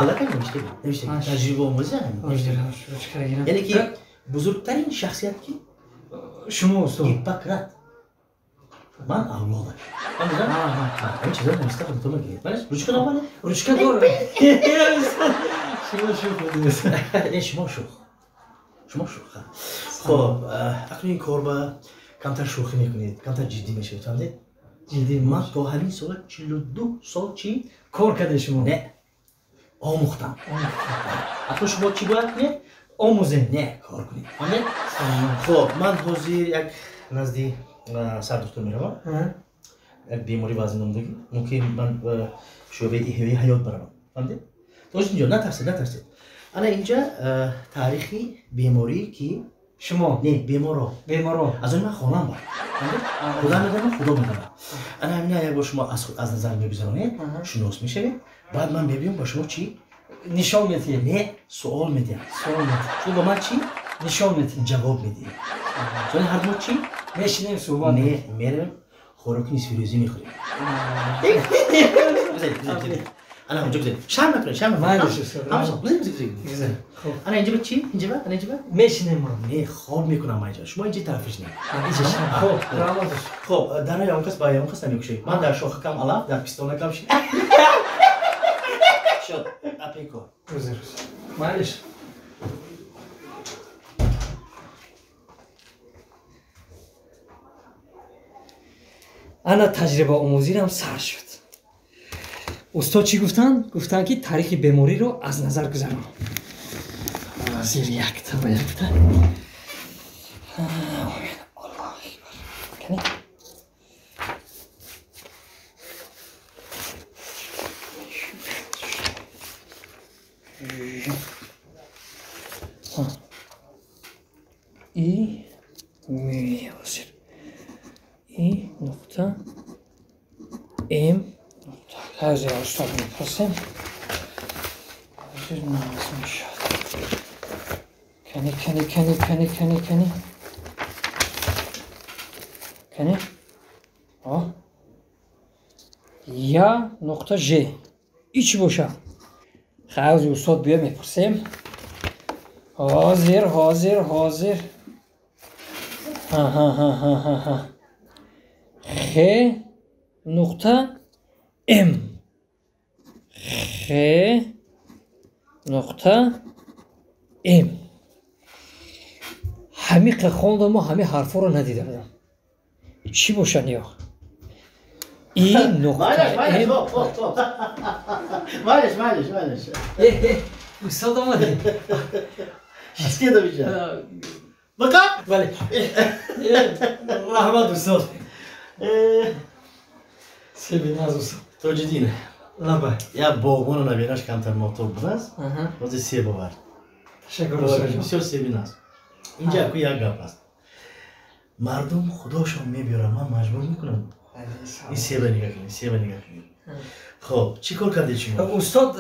Аллакай навиштагӣ. Навиштагӣ. Таҷрибаомӯзӣ ҳамин. Яъне ки бузургтарин шахсият ки? Шумо устод. Гиппократ. Ман авлодаш. Ҳамин чизро нависта худатон гиред. Ручка наовардед? Ручка дорам. Шумо шӯх будед. Не, шумо шӯх. Шумо шӯх. Хоб, акнун ин кор ба камтар шӯхӣ мекунед, камтар ҷиддӣ мешавед, фаҳмидед? Ҷиддӣ. Ман то ҳамин сола 42 сол чӣ? Кор кардед шумо? Не, омӯхтам. Акнун шумо чӣ бояд кунед? Омӯзед. Не, кор кунед. Фаҳмидед? Хоб, ман ҳозир як назди сардухтур меравам. Як беморӣ вазн номдагӣ. Мумкин ман шӯъбаи эҳёи ҳаёт баравам. Фаҳмидед? Тоҷиддин ҷон, натарсед, натарсед. Ана инҷа таърихи беморӣ ки Шумо? Не, беморо. Беморо. Аз он ман хонам бар. Худо медонад, Худо медонад. Ана ҳамина як бор шумо аз назар мегузаронед, шинос мешавед. Баъд ман мебиём ба шумо чӣ? Нишон медиҳед? Не, суол медиҳам. Суол медиҳед. Шумо ба ман чӣ? Нишон медиҳед. Ҷавоб медиҳед. Сони ҳар ду чӣ? Мешинем суҳбат. Не, меравем хӯроки нисфирӯзӣ мехӯрем. Гузаред, гузаред. Ана ҳамҷо гузаред. Шарм накунед, шарм накунед. Ҳамсо, гузаред, гузаред. Ана инҷа ба чӣ? Инҷа ба? Ана инҷа ба? Мешинем ман. Не, хоб мекунам ман инҷа. Шумо инҷа тарафиш не. Инҷа шарм. Хоб, раҳмат. Хоб, дар он кас ба он кас намекушед. Ман дар шохакам алаф, дар пистонакам шин. Шуд, апеко. Гузар. Майлиш. Ана таҷрибаомӯзирам сар шуд. Устод чӣ гуфтанд? Гуфтанд, ки таърихи бемориро аз назар гузарон. Зир якта ба якта. Аллоҳ акбар. И меозир. И нуқта М нуқта. Ҳозир устод мепурсем. Ҳозир нағз мешавад. Кани, кани, кани, кани, кани, кани. Кани? О. Я нуқта Ж. И чӣ бошад? Ҳозир устод биё мепурсем. Ҳозир, ҳозир, ҳозир. Ҳа, ҳа, ҳа, ҳа, ҳа, ҳа. Х нуқта М. Х нуқта М. Ҳамиқа хондаму ҳами ҳарфҳоро надида будам. Чӣ бошад ё? И нуқта М. Майлиш, майлиш, майлиш. Устод омадед. Шистедам инҷа. Бақа? Бале. Раҳмат устод. Себиназ устод. Тоҷиддин. Лабай. Як боғбону набераш камтар мотоб будааст. Ҳозир себ овард. Ташаккур устод. Бисёр себиназ. Инҷа аку як гап аст. Мардум худошон мебиёрад, ман маҷбур мекунам. Ин себа нигаҳ кунед, себа нигаҳ кунед. Хоб, чӣ кор кардед шумо? Устод,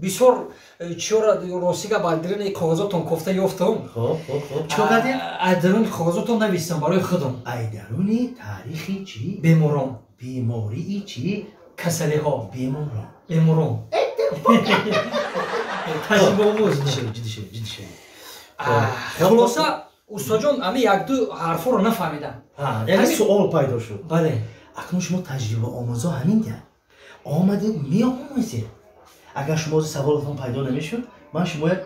бисёр чиёра рости гап аз даруни коғозотон кофта ёфтам. Хоб, хоб, хоб. Чӣ кор кардед? Аз даруни коғозотон навистам барои худам. Ай даруни таърихи чӣ? Беморон. Бемории чӣ? Касалиҳо. Беморон. Беморон. Таҷрибаомӯз. Ҷиддӣ шавед, ҷиддӣ шавед. Хулоса, устодҷон, ҳами якду ҳарфҳоро нафаҳмидам. Яъне суол пайдо шуд. Бале. Акнун шумо таҷрибаомӯзо ҳамин дия. Омадед, меомӯзед. Агар шумо саволатон пайдо намешуд, ман шумоя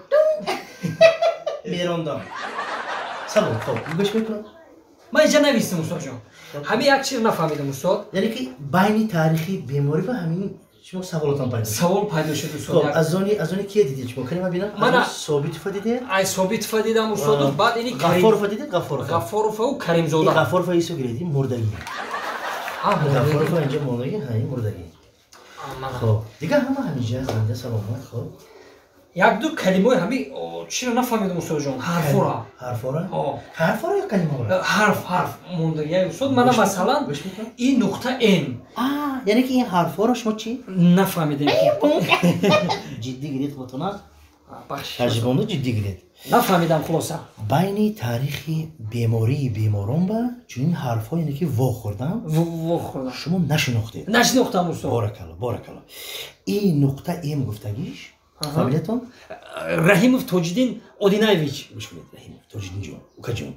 мерондам. Савол, хоб, гӯш мекунам. Ман инҷа навистам, устодҷон. Ҳамин як чиз нафаҳмидам, устод. Яъне ки байни таърихи беморӣ ва ҳамин шумо саволатон пайдо шуд. Савол пайдо шуд, устод. Хоб, аз они кие дидед шумо? Кани ман бинам? Мана Собитова дидед? Ай Собитова дидам, устод, баъд ини Ғаффорова дидед? Ғаффорова. Ғаффорову Каримзода. Ин Ғаффорова исо гиред, ин мурдагӣ. Ғаффорова инҷа мурдагӣ, ҳа, ин мурдагӣ. Хоб, дигар ҳама ҳаминҷа зинда саломат, хоб. Якду калимаи ҳами чиро нафаҳмидам, устодҷон, ҳарфора. Ҳарфора? Ҳарфора ё калимаҳоро? Ҳарф, ҳарф мондагӣ, устод. Мана масалан и нуқта М. Яъне ки ин ҳарфҳоро шумо чӣ? Нафаҳмидем. Ҷиддӣ гиред худатон аст. Таҷрибаомӯз ҷиддӣ гиред. Нафаҳмидам хулоса. Байни таърихи бемории беморон ба чунин ҳарфҳо, яъне ки вохӯрдан, вохӯрдан шумо нашинохтед. Нашинохтам, устод. Боракалло, боракалло. И нуқта М гуфтагиш фамилиятон? Раҳимов Тоҷиддин Одинаевич. Гӯш кунед, Раҳимов Тоҷиддинҷон, укаҷон,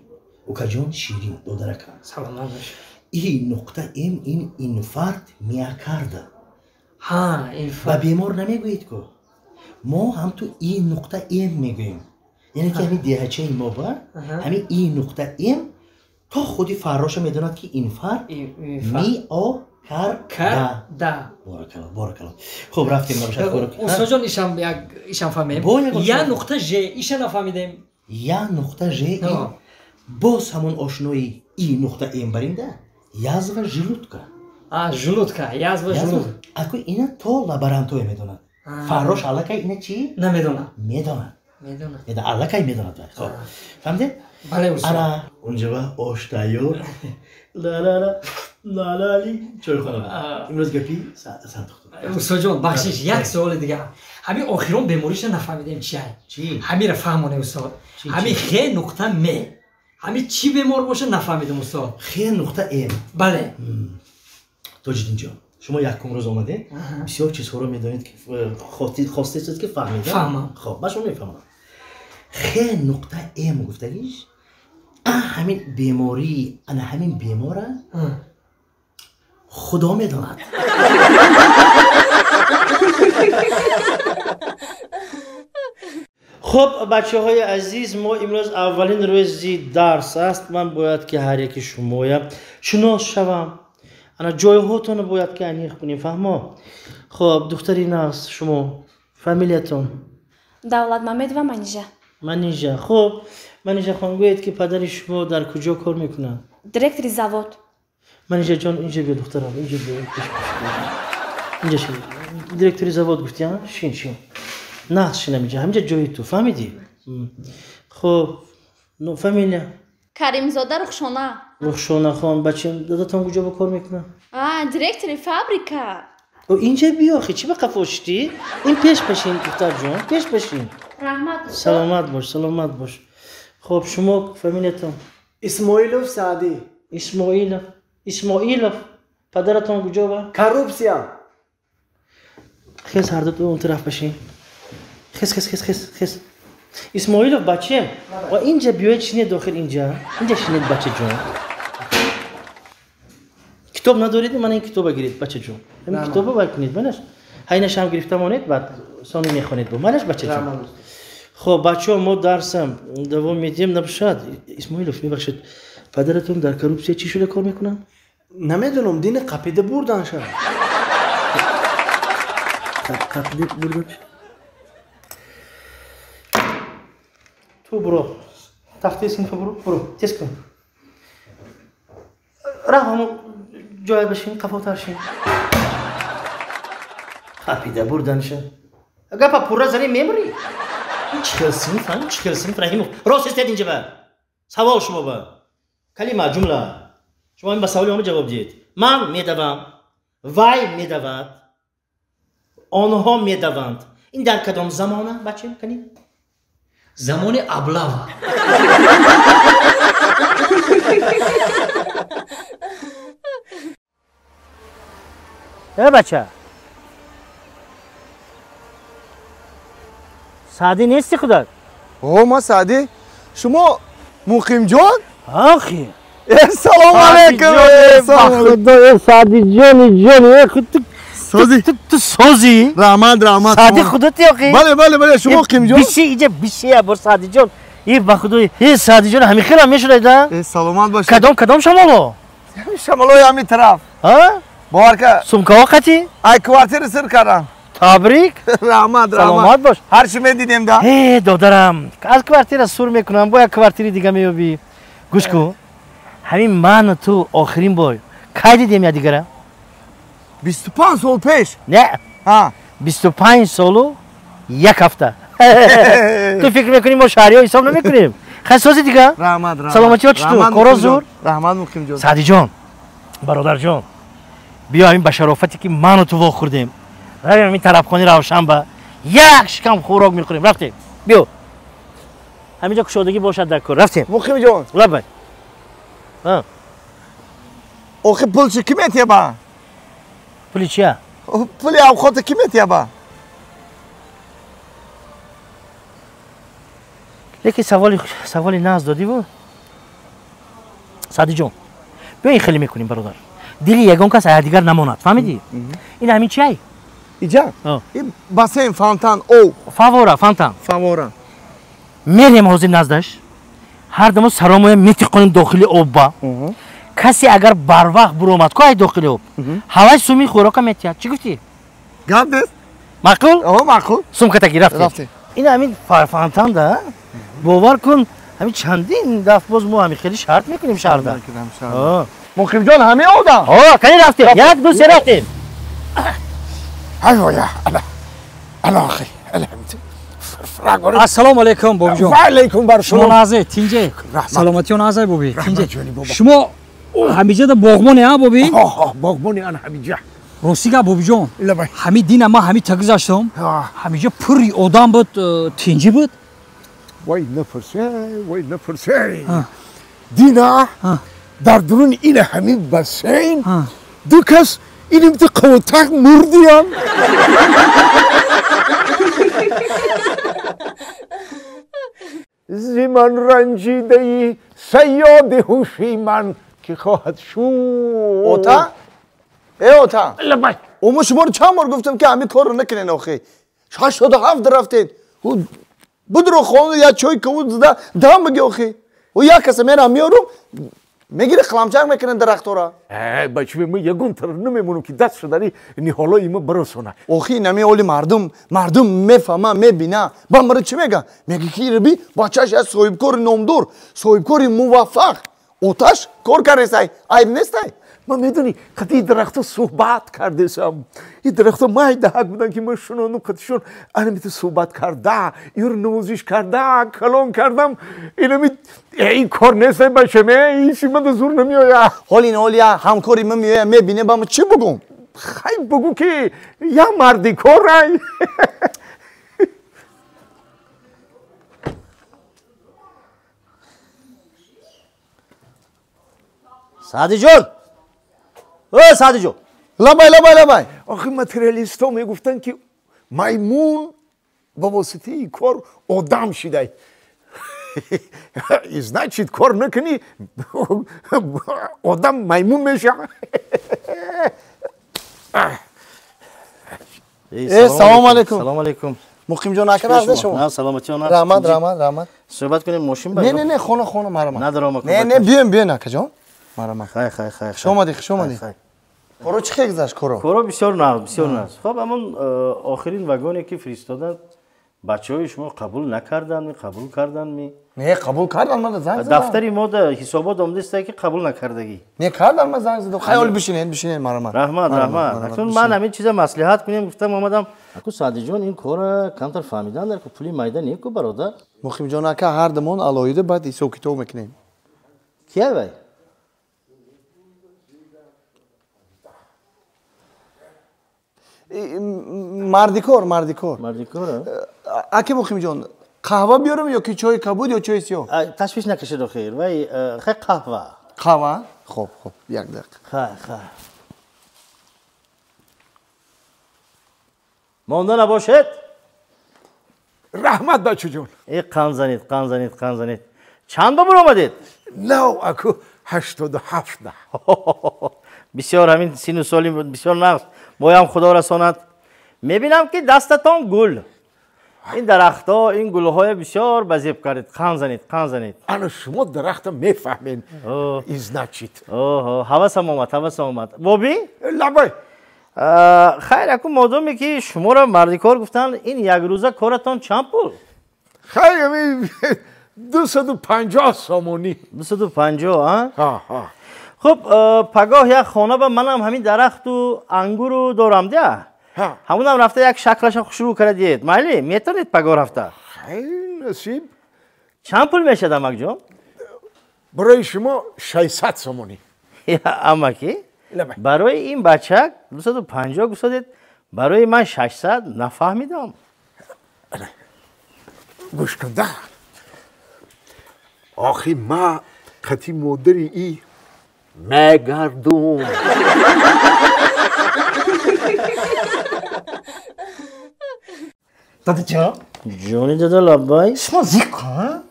укаҷон Ширин, додаракам. Саломат бошед. И нуқта М ин инфаркт миокарда. Ҳа, инфаркт. Ба бемор намегӯед ку. Мо ҳам ту И нуқта М мегӯем. Яъне ки ҳамин деҳачаи мо ба ҳамин И нуқта М то худи фарроша медонад ки инфаркт миокарда. Боракалло, боракалло. Хуб, рафтем набошад хӯрок. Устодҷон, ишам як ишам фаҳмем. Я нуқта Ж, иша нафаҳмидем. Я нуқта Ж боз ҳамон ошнои И нуқта М баринда язва желудка. А, желудка, язва желудка. Аку ина то лаборантое медонад. Фаррош аллакай ина чӣ? Намедонад. Медонад. Медонад. Аллакай медонад. Хоб. Фаҳмидед? Бале устод. Ана унҷа ош тайёр. Ла-ла-ла, ла-ла-ли чойхона. Имрӯз гапи сардухтур. Устодҷон, бахшиш, як суоли дигар. Ҳамин охирон бемориша нафаҳмидем чиай. Ҳамира фаҳмоне устод. Ҳамин Х нуқта М. Ҳамин чӣ бемор боша нафаҳмидем устод. Х нуқта М. Бале. Тоҷиддинҷон, шумо якум рӯз омадед, бисёр чизҳоро медонед ки хостед ки фаҳмед. Фаҳмам. Хоб, ман шумо мефаҳмам. Х нуқта М гуфтагиш ҳамин бемории ана ҳамин бемора худо медонад. Хуб, бачаҳои азиз, мо имрӯз аввалин рӯзи дарс аст. Ман бояд ки ҳар яки шумоя шинос шавам. Ана ҷойҳотонро бояд ки аниқ кунем, фаҳмо? Хуб, духтари нағз, шумо фамилиятон? Давлатмамедова Манижа. Манижа. Хуб, Манижа хон, гӯед ки падари шумо дар куҷо кор мекунад? Директори завод. Манижа ҷон, инҷа биё духтарам, инҷа биё, инҷа шин. Директори завод гуфти, а? Шин, шин. Нағз шинам инҷа, ҳаминҷа ҷои ту, фаҳмидӣ? Хуб, фамилия? Каримзода Рухшона. Рухшона хон, бача, дадатон куҷо ба кор мекунад? Директори фабрика. Инҷа биё, охи, чӣ ба қафо шидӣ? Ин пеш пашин, духтарҷон, пеш пашин. Раҳмат, устод. Саломат бош, саломат бош. Хуб, шумо фамилиятон? Исмоилов Саъдӣ. Исмоилов. Исмоилов. Падаратон куҷо ба? Коррупсия. Хез, ҳардуто он тараф башин. Хез, хез, хез, хез, хез. Исмоилов, бача, ва инҷа биёед шинед дохил инҷа. Инҷа шинед, бачаҷон. Китоб надоред, ман ин китоба гиред, бачаҷон. Ҳамин китоба вай кунед, манаш. Ҳайнашам гирифта монед, баъд сони мехонед бо. Манаш, бачаҷон. Хоб, бачаҳо, мо дарсам давом медиҳем, набошад. Исмоилов, мебахшед, падаратон дар коррупсия чӣ шуда кор мекунанд? Намедонам, дини қапида бурдан шад. Қапида бурдан? Ту буро. Тахтаи синфа буро, буро, тез кун. Раф ҳамон ҷоя башин, қафотар шин. Қапида бурдан шад. Гапа пурра занӣ мемурӣ. Чӣ хел синф, чӣ хел синф, Раҳимов? Рост истед инҷа ба. Савол шумо ба. Калима, ҷумла. Шумо ин ба саволи омад ҷавоб диҳед. Ман медавам, вай медавад, онҳо медаванд. Ин дар кадом замона, бача, кани? Замони аблава. Э, бача. Саъдӣ нести худат? О, ман Саъдӣ. Шумо Муқимҷон? Охи. Салом алейкум. Худо, Саъдиҷони ҷони, Сози. Ту сози? Раҳмат, раҳмат. Саъдӣ худати охи? Бале, бале, бале, шумо Муқимҷон? Биши, иҷа биши, абор Саъдиҷон. Э, ба худои, э, Саъдиҷон, ҳамин хелам мешудай да? Э, саломат бошед. Кадом, кадом шамоло? Шамолои ҳамин тараф. Ҳа? Бовар ка. Сумкаҳо қатӣ? Ай, квартира сир кардам. Табрик. Раҳмат, раҳмат. Саломат бош. Ҳар чӣ медидем да? Э, додарам, аз квартира сур мекунам, бо як квартири дига меёбӣ. Гӯш кун. Ҳамин ману ту охирин бор кай дидем якдигара? 25 сол пеш. Не. 25 солу як ҳафта. Ту фикр мекунӣ мо шаҳриҳо ҳисоб намекунем? Хай сози дига? Раҳмат, раҳмат. Саломатиҳо чӣ ту? Коро зур? Раҳмат, Муқимҷон. Саъдиҷон, бародарҷон, биё ҳамин ба шарофате ки ману ту вохӯрдем. Равем ҳамин тарабхони Равшанба, як шикам хӯрок мехӯрем. Рафтем. Биё. Ҳаминҷа кушодагӣ бошад дар кор. Рафтем. Муқимҷон. Лаббай. Охи пул чӣ ки метиҳа? Пули чия? Пули авқота ки метиҳа? Лекин саволи нағз додиву. Саъдиҷон, биё ин хеле мекунем, бародар. Дили ягон кас аякдигар намонад, фаҳмидӣ? Ин ҳамин чиай? Иҷа? Бассейн, фонтан, об. Фавора, фонтан. Фавора. Мерем ҳозир наздаш. Ҳар дамо саромоя метиқонем дохили обба. Касе агар барвақт буромад, ку ай дохили об, ҳавай суми хӯрока метиҳад. Чӣ гуфтӣ? Гап нест. Маъқул? О, маъқул. Сумкатаги рафтем. Ин ҳамин фонтан да, бовар кун, ҳамин чандин дафъ боз мо ҳамин хеле шарт мекунем шаҳрда. Муқимҷон, ҳамин одам? О, кани рафтем. Як, ду, се рафтем. Ай, ала. Ала, ахи, ала. Ассалому алайкум бобиҷон. Ва алайкум бар шумо. Шумо тинҷе? Саломатиён азай боби. Тинҷе. Шумо ҳамиҷа да боғбоне а боби? Ҳо, боғбони ан ҳамиҷа. Рости гап бобиҷон. Ҳами дина ман ҳами та гузаштам. Ҳамиҷа пурри одам буд, тинҷӣ буд. Вай напурсе, вай напурсе. Дина дар дуруни ин ҳамин бассейн ду кас иним ту қавтақ мурдиям. Зи ман ранҷидаи саёди ҳуши ман ки хоҳад шуд. Ота? Э ота? Лабай. Омо шуморо чанд бор гуфтам ки ҳамин корро накунед охи. 87 рафтед. Будро хона я чой кавуд зада дам биги охи. Ӯ як каса мерам меорум мегири қиламчақ мекунад дарахтора. Э бача мо ягон тар намемонам ки даст шудани ниҳолои мо баросона. Охи инами оли мардум, мардум мефаҳма, мебина. Ба мара чӣ мега? Мега ки раби бачаш як соҳибкори номдор, соҳибкори муваффақ. Оташ кор каресай, айб нестай. Ман медонӣ қати дарахто суҳбат кардесам. И дарахто майдаҳак буданд ки ман шунонум қатишон анамито суҳбат карда, юро навозиш карда, калон кардам. Инами ин кор нестай бачаме, ин шимада зур намеоя. Ҳол ин ҳол я ҳамкори ман меоя, мебине ба ман чӣ бугум? Хай бугу ки я марди корай. Саъдиҷон! Э Саъдиҷон! Лабай, лабай, лабай. Охи материалистҳо мегуфтанд ки маймун ба воситаи кор одам шидай. И значит кор накунӣ одам маймун мешавад. Э салом алейкум. Салом алейкум. Муқимҷон ака разда шумо? На, саломатиён. Раҳмат, раҳмат, раҳмат. Суҳбат кунем мошин ба? Не, не, не, хона, хона марама. Надорам. Не, не, биёем, биёем акаҷон. Марама. Хай, хай, хай. Хуш омадӣ, хуш омадӣ. Коро чӣ хел гузашт коро? Коро бисёр нағз, бисёр нағз. Хоб, ҳамон охирин вагоне ки фиристоданд, бачаҳои шумо қабул накарданд, қабул карданд? Не, қабул карданд, ман занг задам. Дафтари мо да ҳисобот омадааст ки қабул накардагӣ. Не, карданд, ман занг задам. Хай, ҳол бишинед, бишинед марама. Раҳмат, раҳмат. Акнун ман ҳамин чиза маслиҳат кунем, гуфтам омадам. Аку Саъдиҷон, ин кора камтар фаҳмидан дар ку пули майда не ку бародар. Муқимҷон ака, ҳар дамон алоҳида баъд ҳисоб китоб мекунем. Кия вай? Мардикор, мардикор. Мардикор? Аки Муқимҷон, қаҳва биёрам ё ки чойи кабуд ё чойи сиёҳ? Ташвиш накашед охир. Вай, хай қаҳва. Қаҳва? Хоб, хоб, як дақиқа. Хай, хай. Монда набошед? Раҳмат бачаҷон. Э қанд занед, қанд занед, қанд занед. Чанд ба буромадед? Нав аку 87. Бисёр ҳамин сину соли бисёр нағз. Моям худо расонад. Мебинам ки дастатон гул. Ин дарахтҳо, ин гулҳое бисёр ба зеб кардед. Қанд занед, қанд занед. Ана шумо дарахта мефаҳмед. И значит. Оҳо, ҳавасам омад, ҳавасам омад. Боби? Лабай. Хайр, аку модоме ки шуморо мардикор гуфтанд, ин якрӯза коратон чанд пул? Хайр, 250 сомонӣ. 250, а? Ҳа, ҳа. Хуб, пагоҳ як хона ба манам ҳамин дарахту ангуру дорам дия. Ҳамунам рафта як шаклаша хушрӯ карда диед. Майли, метавонед пагоҳ рафта? Хай, насиб. Чанд пул мешад, амакҷон? Барои шумо 600 сомонӣ. Амаки? Барои ин бачак 250 гусодед, барои ман 600 нафаҳмидам. Гӯш кун да. Охи ма қати модари и мегардум. Дадаҷон? Ҷони дада лаббай. Шумо зиқ ҳа?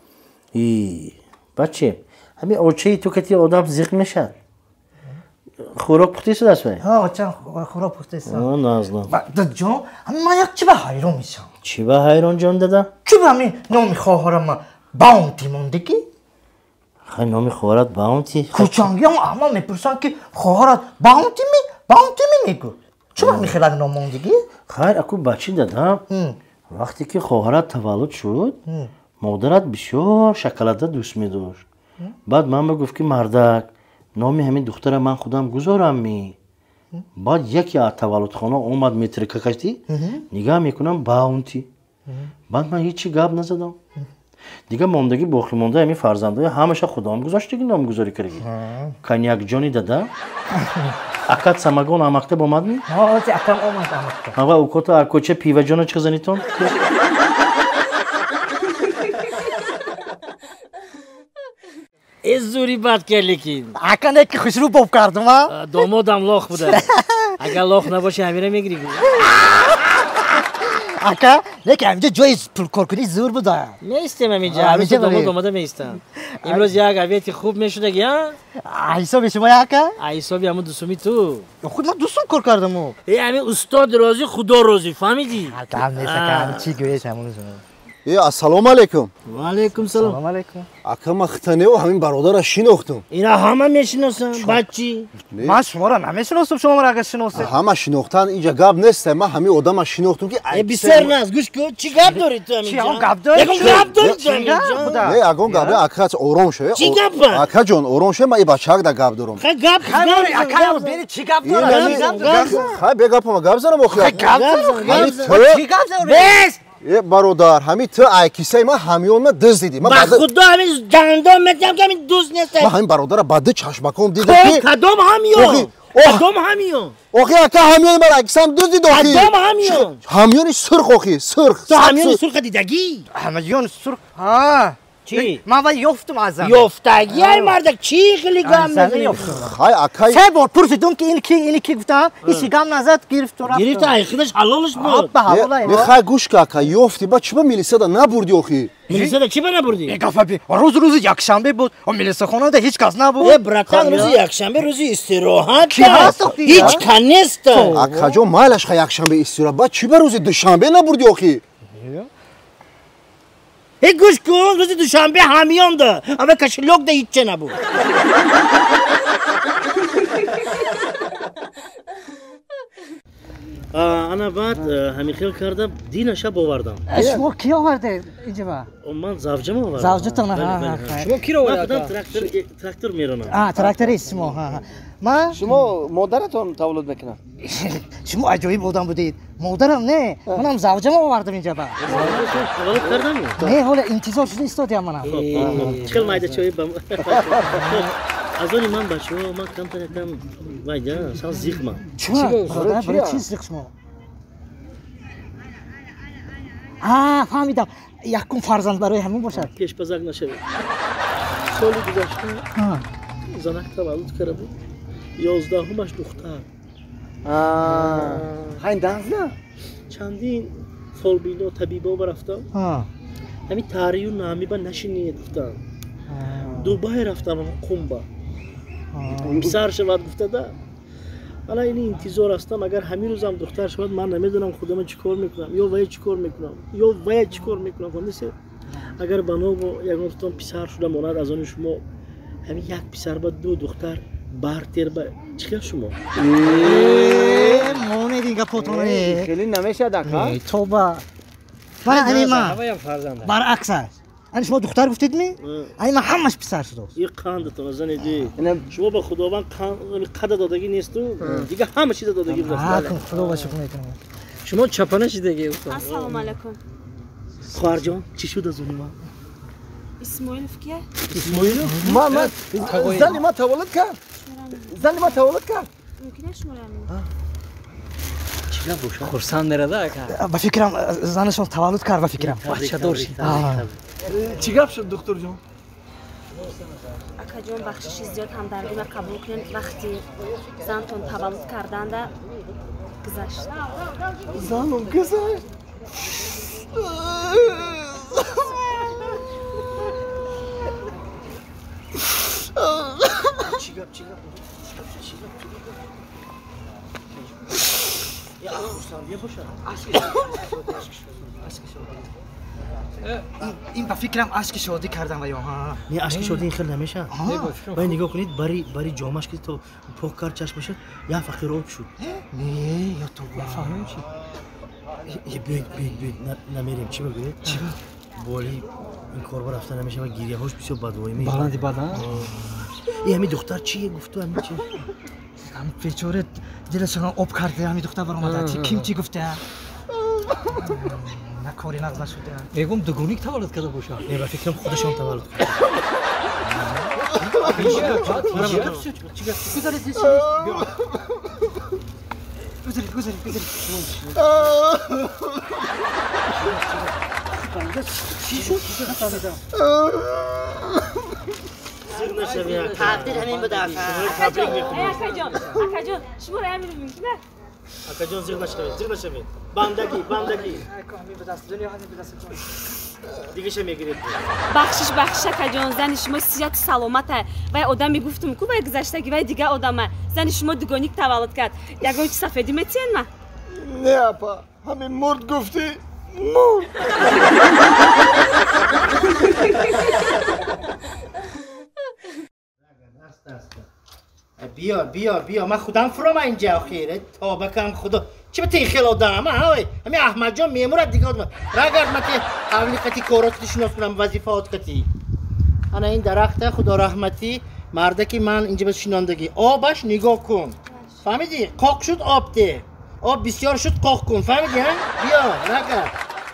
И баче, ҳамин очаи ту кати одам зиқ мешад. Хӯрок пухтису даст вай? Ҳа, очам хӯрок пухтису. Наз, наз. Дадаҷон, ман як чӣ ба ҳайрон мешам. Чӣ ба ҳайрон ҷон дада? Чӣ ба ҳамин номи хоҳарам Баунти мондагӣ? Хай номи хоҳарат Баунти? Кӯчангиам ҳама мепурсанд ки хоҳарат Баунти ми, Баунти ми мегӯ. Чӣ ба ҳамин хелак ном мондагӣ? Хайр, аку бачи дада, вақте ки хоҳарат таваллуд шуд, модарат бисёр шоколада дӯст медошт. Баъд ман гуфт ки мардак, номи ҳамин духтара ман худам гузорам ми. Баъд яке аз таваллудхона омад метрика кашти, нигаҳ мекунам Баунти. Баъд ман ҳеҷ чи гап назадам. Дига мондагӣ боқӣ монда ҳамин фарзандои ҳамаша худоам гузоштагӣ номгузорӣ кардагӣ. Коньякҷони дада. Акат самогон амактаб омадми? Ҳозир акам омад амактаб. Ава укота акоча пиваҷона чӣ занитон? Э зури бад кард лекин. Ака не ки хушрӯ боб кардум, а? Домодам лох буда. Агар лох набоши ҳамира мегирӣ. Ака, лекин ҳаминҷо ҷои пулкоркунӣ зур буда. Меистем ҳаминҷо, ҳаминҷо домод омада меистам. Имрӯз як авети хуб мешудаги, а? Ҳисоби шумо ака? Ҳисоби ҳамун дусуми ту. Худ ман дусум кор кардаму. Э ҳамин устод розӣ, худо розӣ, фаҳмидӣ? Гап нест ака, чӣ гӯед ҳамун. Э, ассалому алайкум. Ва алайкум салом. Салом алайкум. Ака, ман хитанео ҳамин бародарро шинохтум. Ина ҳама мешиносам, бачи. Ман шуморо намешиносам, шумо маро агар шиносед. Ҳама шинохтан инҷа гап нест, ман ҳамин одамро шинохтум ки э бисёр наз, гӯш кун, чӣ гап дорӣ ту ҳаминҷа? Чӣ ягон гап дорӣ? Ягон гап дорӣ ту ҳаминҷа? Не, ягон гап не, ака, ором шав. Чӣ гап? Акаҷон, ором шав, ман и бачаак да гап дорам. Хай гап, ака, бери чӣ гап дорад? Хай бе гапама гап занам охи. Хай гап зан. Чӣ гап занам? Бес! Э бародар, ҳамин ту ай кисаи ман ҳамён ма дузд дидӣ. Ба худо ҳамин дандон метиҳам ки ҳамин дузд нест. Ман ҳамин бародарро ба ду чашмаком дидам ки кадом ҳамён? Кадом ҳамён? Охи ака, ҳамёни ман ай кисам дузд дид охи. Кадом ҳамён? Ҳамёни сурх охи, сурх. Ту ҳамёни сурха дидагӣ? Ҳамёни сурх, ҳа. Чӣ? Ман вай ёфтум аз замин. Ёфтагӣ ай мардак, чӣ хеле гам мезанӣ? Хай ака. Се бор пурсидум ки ин ки, ин ки гуфтам, ҳеҷ гам назад, гирифту рафт. Гирифта ай худаш ҳалолаш буд. Ба ҳалолай. Не, хай гӯш ка ака, ёфтӣ, ба чӣ ба милисада набурдӣ охи? Милисада чӣ ба набурдӣ? Э гафа би, рӯз рӯзи якшанбе буд, милисахонада ҳеҷ кас набуд. Э братан, рӯзи якшанбе рӯзи истироҳат. Ки ҳаст охи? Ҳеҷ кас нест. Акаҷон, майлаш хай якшанбе истироҳат, ба чӣ ба рӯзи душанбе набурдӣ охи? Э гӯш кун, рӯзи душанбе ҳамёнда, ама кошелёк да ҳичча набуд. Ана баъд ҳамин хел карда динаша бовардам. Шумо ки овардед инҷа? Ман завҷам овардам. Завҷатон? Шумо киро овардед? Ман худам трактор меронам. Тракторист шумо. Ман шумо модаратон таваллуд мекунад? Шумо аҷоиб одам будед. Модарам не, манам завҷам овардам инҷа ба. Таваллуд кардам? Не, ҳола интизор шуда истодиам манам. Чӣ хел майда чой ба аз они ман бачаҳо, ман камтар якам майда, сал зиқмам. Чӣ? Барои чӣ зиқ шумо? А, фаҳмидам. Якум фарзанд барои ҳамин бошад. Пешпазак нашавед. Соли гузашта занак таваллуд карда буд. 11-умаш духтар. Ҳайн данзна? Чандин фолбино табибо рафтам. Ҳамин тарию намиба нашинед гуфтам. Дубай рафтам Қумба. Писар шавад гуфтада. Ана ини интизор ҳастам, агар ҳамин рӯзам духтар шавад, ман намедонам худама чӣ кор мекунам, ё вая чӣ кор мекунам, ё вая чӣ кор мекунам. Фаҳмидед? Агар ба ногу ягонтон писар шуда монад аз они шумо, ҳамин як писар ба ду духтар бартер ба чӣ хел шумо? Монед ин гапотон. Хеле намешад ака. Тоба. Ман ани ман баръакс аст. Ани шумо духтар гуфтед ми? Ани ман ҳамаш писар шудааст. И қандатон занеди. Шумо ба Худованд қада додагӣ несту, дига ҳама чиза додагӣ будааст. Худо ба шукр мекунам. Шумо чапана шидагӣ устод. Ассалому алайкум. Хоҳарҷон, чӣ шуд аз они ман? Исмоилов кия? Исмоилов? Ман зани ман таваллуд кард. Зани ман таваллуд кард. Мумкин аст шуморо? Хурсанд мерада ака. Ба фикрам занашон таваллуд кард, ба фикрам. Бачадор шид. Чӣ гап шуд духтурҷон? Акаҷон, бахшиши зиёд ҳамдардима қабул кунед. Вақти зантон таваллуд карданда гузашт. Занам гузашт? Чӣ гап, чӣ гап? Чӣ гап? Я хурсандия бошад. Ин ба фикрам ашки шодӣ кардам ва ё не, ашки шодӣ ин хел намешавад. Бай нигоҳ кунед, бари ҷомаш ки то пок кард чашмаша, як фақир об шуд. Не, ё тоба. Фаҳмем чӣ? Биёед, биёед, биёед, намерем. Чӣ бигӯед? Чӣ? Боли ин корба рафта намешавад, гирияҳош бисёр бадвоӣ мекунад. Баланди бадан? Э ҳамин духтар чие гуфту ҳамин чи? Ҳамин бечора дилашон об карда, ҳамин духтар баромада. Ким чӣ гуфта? На кори нағз нашуд. Мегум дугоник таваллуд карда бошад. Не, ба фикрам худашон таваллуд кард. Гузаред, гузаред, гузаред. Чӣ шуд? Тақдир ҳамин буда. Акаҷон, акаҷон, шуморо ҳамин мумкин аст? Акаҷон, зиқ нашавед, зиқ нашавед. Бандагӣ, бандагӣ. Дигаша мегиред. Бахшиш, бахшиш, акаҷон, зани шумо сиҳату саломата. Вай одаме гуфтум ку вай гузаштаги, вай дига одама. Зани шумо дугоник таваллуд кард. Ягон чи сафедӣ метиҳен ма? Не, апа, ҳамин мурд гуфтӣ, мурд. Биё, биё, биё, ман худам фурома инҷа охир. Тоба кам худо. Чӣ ба ти хел одам, ҳа? Ҳамин Аҳмадҷон мемурад дига одам. Рагард ма ти авли қати коротати шинос кунам, вазифаот қати. Ана ин дарахта, худо раҳматӣ, мардаки ман инҷа ба шинондагӣ. Обаш нигоҳ кун. Фаҳмидӣ? Қоқ шуд об де. Об бисёр шуд қоқ кун. Фаҳмидӣ, ҳа? Биё, рагард.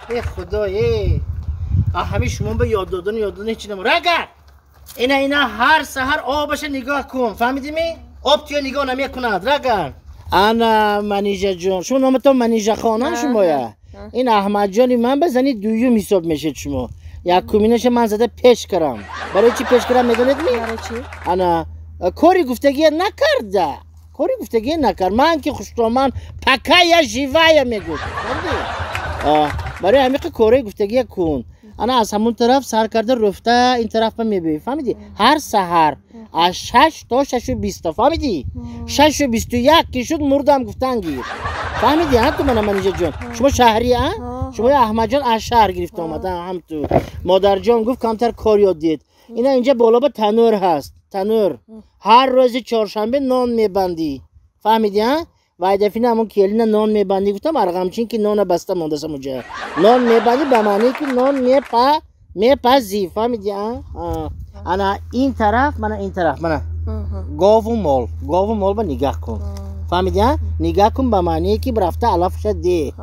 Э худо, э. Ҳамин шумо ба ёд додан, ёд додан ҳеч намо. Рагард! Ина ина ҳар саҳар обаша нигоҳ кун. Фаҳмидӣ-ми? Об туя нигоҳ намекунад. Рагар. Ана Манижаҷон. Шумо номатон Манижахона шумоя? Ин Аҳмадҷони ман ба зани дуюм ҳисоб мешед шумо. Якуминаша ман зада пеш карам. Барои чӣ пеш карам медонед-ми? Ана кори гуфтагия накарда. Кори гуфтагия накард. Ман ки хуштоман пакая живая мегуфт. Фаҳмидӣ? Барои ҳамин кори гуфтагия кун. Ана аз ҳамон тараф сар карда рӯфта ин тараф ба мебиёӣ. Фаҳмидӣ? Ҳар саҳар аз 6 то 6:20. Фаҳмидӣ? 6:21 ки шуд мурдам гуфтан гир. Фаҳмидӣ, ҳа ту мана Манижаҷон? Шумо шаҳрӣ, а? Шумо Аҳмадҷон аз шаҳр гирифта омад, ҳам ту. Модарҷон гуфт камтар кор ёд дид. Ина инҷа боло ба танӯр ҳаст. Танӯр. Ҳар рӯзи чоршанбе нон мебандӣ. Фаҳмидӣ, а? Вай дафина ҳамон келина нон мебандӣ гуфтам, арғамчин ки нона баста мондасам уҷа. Нон мебандӣ ба маъние ки нон мепазӣ. Фаҳмидӣ, а? Ана ин тараф, мана ин тараф, мана. Гову мол, гову мол ба нигаҳ кун. Фаҳмидӣ, а? Нигаҳ кун ба маъние ки рафта алафша де.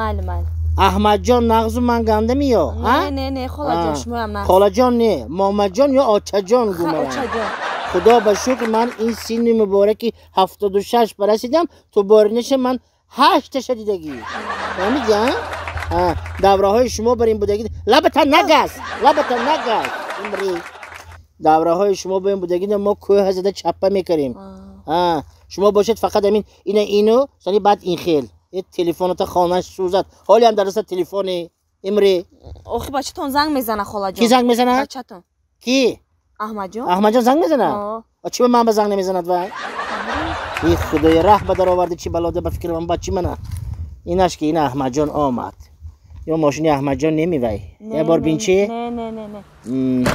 Майли, майли. Аҳмадҷон нағзу ман гандами ё? Не, не, не, холаҷон, шумоям нағз. Холаҷон не, момаҷон ё очаҷон гумарам. Очаҷон. Худо ба шукр ман ин синни мубораки 76 барасидам, ту боринаша ман 8-таша дидагӣ. Фаҳмидӣ, а? Давраҳои шумо бар ин будагӣ. Лабата нагаз, лабата нагаз. Имри. Давраҳои шумо бар ин будагӣ мо кӯҳ зада чаппа мекардем. Шумо бошед фақат ҳамин ина ину, сони баъд ин хел. Телефоната хонаш сӯзад. Ҳоле ҳам дар даста телефони. Имри. Охи бачатон занг мезана, холаҷон. Ки занг мезана? Бачатон. Ки? Аҳмадҷон. Аҳмадҷон занг мезана? Чӣ ба ман ба занг намезанад вай? И худои раҳ ба дароварди, чӣ балода ба фикри ман бачи мана. Инаш ки ина Аҳмадҷон омад. Ё мошини Аҳмадҷон немивай? Я бор бин чи? Не, не, не, не.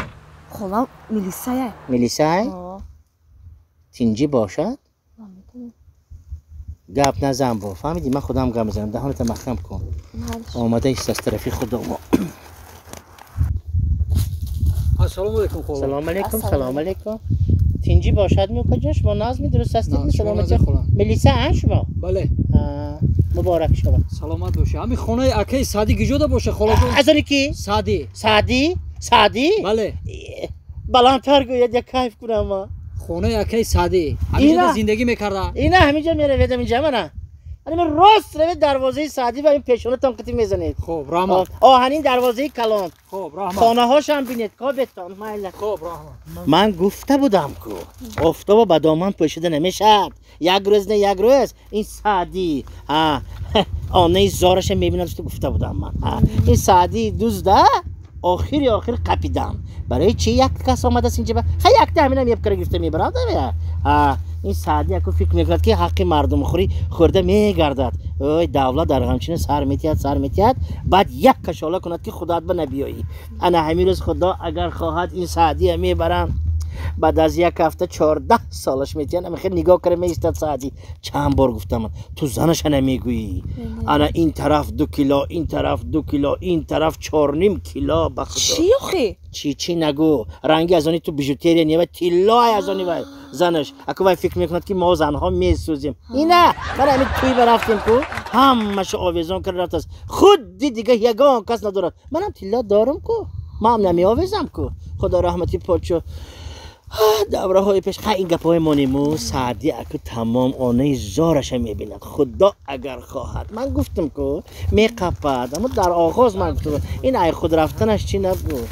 Хола милисая. Милисай? Тинҷӣ бошад? Гап назан бо. Фаҳмидӣ? Ман худам гап мезанам. Даҳоната маҳкам кун. Омада ист аз тарафи худо. Ассалому алайкум, хола. Салом алайкум, салом алайкум. Тинҷӣ бошад мукаҷон, шумо назми дуруст ҳастед? Саломатӣ. Милиса а шумо? Бале. Муборак шавад. Саломат бошед. Ҳамин хонаи акаи Саъдӣ киҷода бошад, холаҷон? Аз они ки? Саъдӣ. Саъдӣ? Саъдӣ? Бале. Баландтар гӯяд, як кайф кунам ма. Хонаи акаи Саъдӣ. Ҳаминҷо зиндагӣ мекарда? Ина ҳаминҷо меравед, ҳаминҷа мана. Ана рост равед дарвозаи Саъдӣ ва ин пешонатон қити мезанед. Хоб, раҳмат. Оҳанин дарвозаи калон. Хоб, раҳмат. Хонаҳошам бинед, кобетон, майла. Хоб, раҳмат. Ман гуфта будам ку, офтобо ба доман пӯшида намешавад. Як рӯз не як рӯз ин Саъдӣ, онаи зораша мебинад, гуфта будам ман. Ин Саъдӣ дузда охири охир қапидам. Барои чи як кас омадааст инҷа? Ха якта ҳаминам епкара гирифта мебарад. Ин Саъдӣ яку фикр мекунад ки ҳаққи мардумхӯрӣ хӯрда мегардад. Ой, давлат дар ғамчина сар метиҳад, сар метиҳад, баъд як кашола кунад ки худоат ба набиёӣ. Ана ҳамин рӯз худо агар хоҳад ин Саъдия мебаранд. Баъд аз як ҳафта 14 солаш метиҳанд. Ама хел нигоҳ кара меистад Саъдӣ. Чанд бор гуфтам, ту занаша намегӯӣ. Ана ин тараф 2 кило, ин тараф 2 кило, ин тараф 4.5 кило. Ба худо. Чӣ охи? Чӣ чӣ нагӯ. Ранги аз они ту бижутерия нева, тиллои аз они вай. Занаш аку вай фикр мекунад, ки мо занҳо месӯзем. Ина мана ҳамин тӯй ба рафтем, ку ҳамаша овезон карда рафтааст. Худди дига ягон кас надорад. Манам тилло дорам ку, ман намеовезам ку. Худо раҳмати подшо, давраҳои пеш. Ха, ин гапҳои монему Саъди аку тамом онаи зораша мебинад. Худо агар хоҳад, ман гуфтам ку, меқапад. Аммо дар оғоз ман гуфтам, ин ай худ рафтанаш чӣ набуд.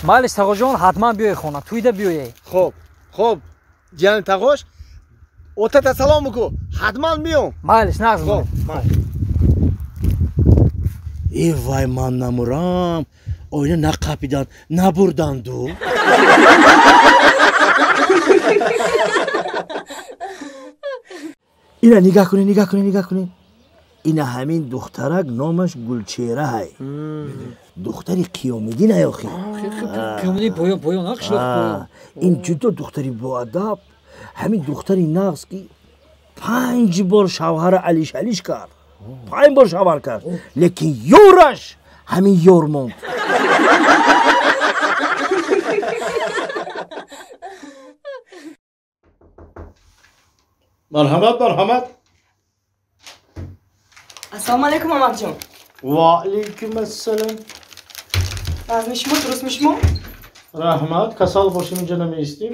Майлиш, тағоҷон, ҳатман биёе хона, тӯйда биёе. Хоб, хоб, ҷияни тағош, отата салом бику, ҳатман миём. Майлиш, нағз. Хоб. Э вай, ман намурам, оина нақапидан, набурданду. Ина нигаҳ кунед, нигаҳ кунед, нигаҳ кунед. Ина ҳамин духтарак номаш Гулчеҳраҳай, духтари Қиёмиддин ай охи. Қиёмиддин поён, поён, қишлоқ поён. Ин ҷудо духтари боадаб, ҳамин духтари нағз, ки 5 бор шавҳара алиш алиш кард, 5 бор шавҳар кард, лекин ёраш ҳамин ёр монд. Марҳамат, марҳамат. Ассалому алайкум, амакҷон. Ва алайкум ассалом. Вазми шумо дурустми шумо? Раҳмат, касал бошем, инҷа намеистем.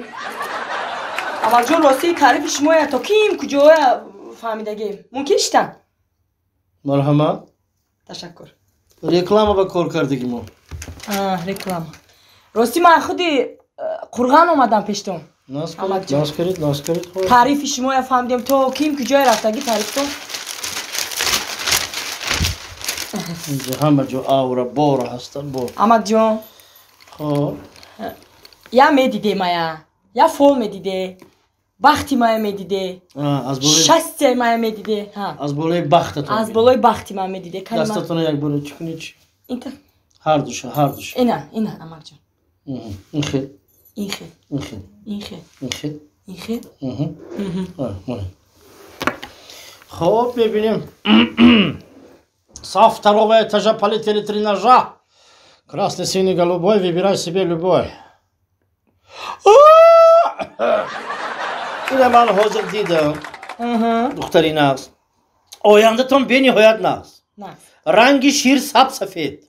Амакҷон, рости таърифи шумоя то ким куҷоя фаҳмидагем. Мумкин шитан? Марҳамат. Ташаккур. Реклама ба кор кардагӣ мо. Реклама. Рости ман худи Қурған омадам пештон. Наз кунед, наз кунед. Таърифи шумоя фаҳмидем, то ким куҷоя рафтагӣ таърифтон. Инҷа ҳама ҷо авра бора ҳастанд, бор. Амакҷон. Хоб. Я медиде мая, я фол медиде, бахти мая медиде, шастияи мая медиде. Аз болои бахтатон. Аз болои бахти ман медиде. Дастатонро як бора чӣ кунед? Инта. Ҳардуша, ҳардуша. Ина, ина, амакҷон. Ин хел. Ин хел. Ин хел. Ин хел. Ин хел. Ин хел. Хоб, мебинем. Со второго этажа полетели три ножа. Красный, синий, голубой, выбирай себе любой. Ина ман ҳозир дидам, духтари нағз. Ояндатон бениҳоят нағз. Ранги шир саб сафед.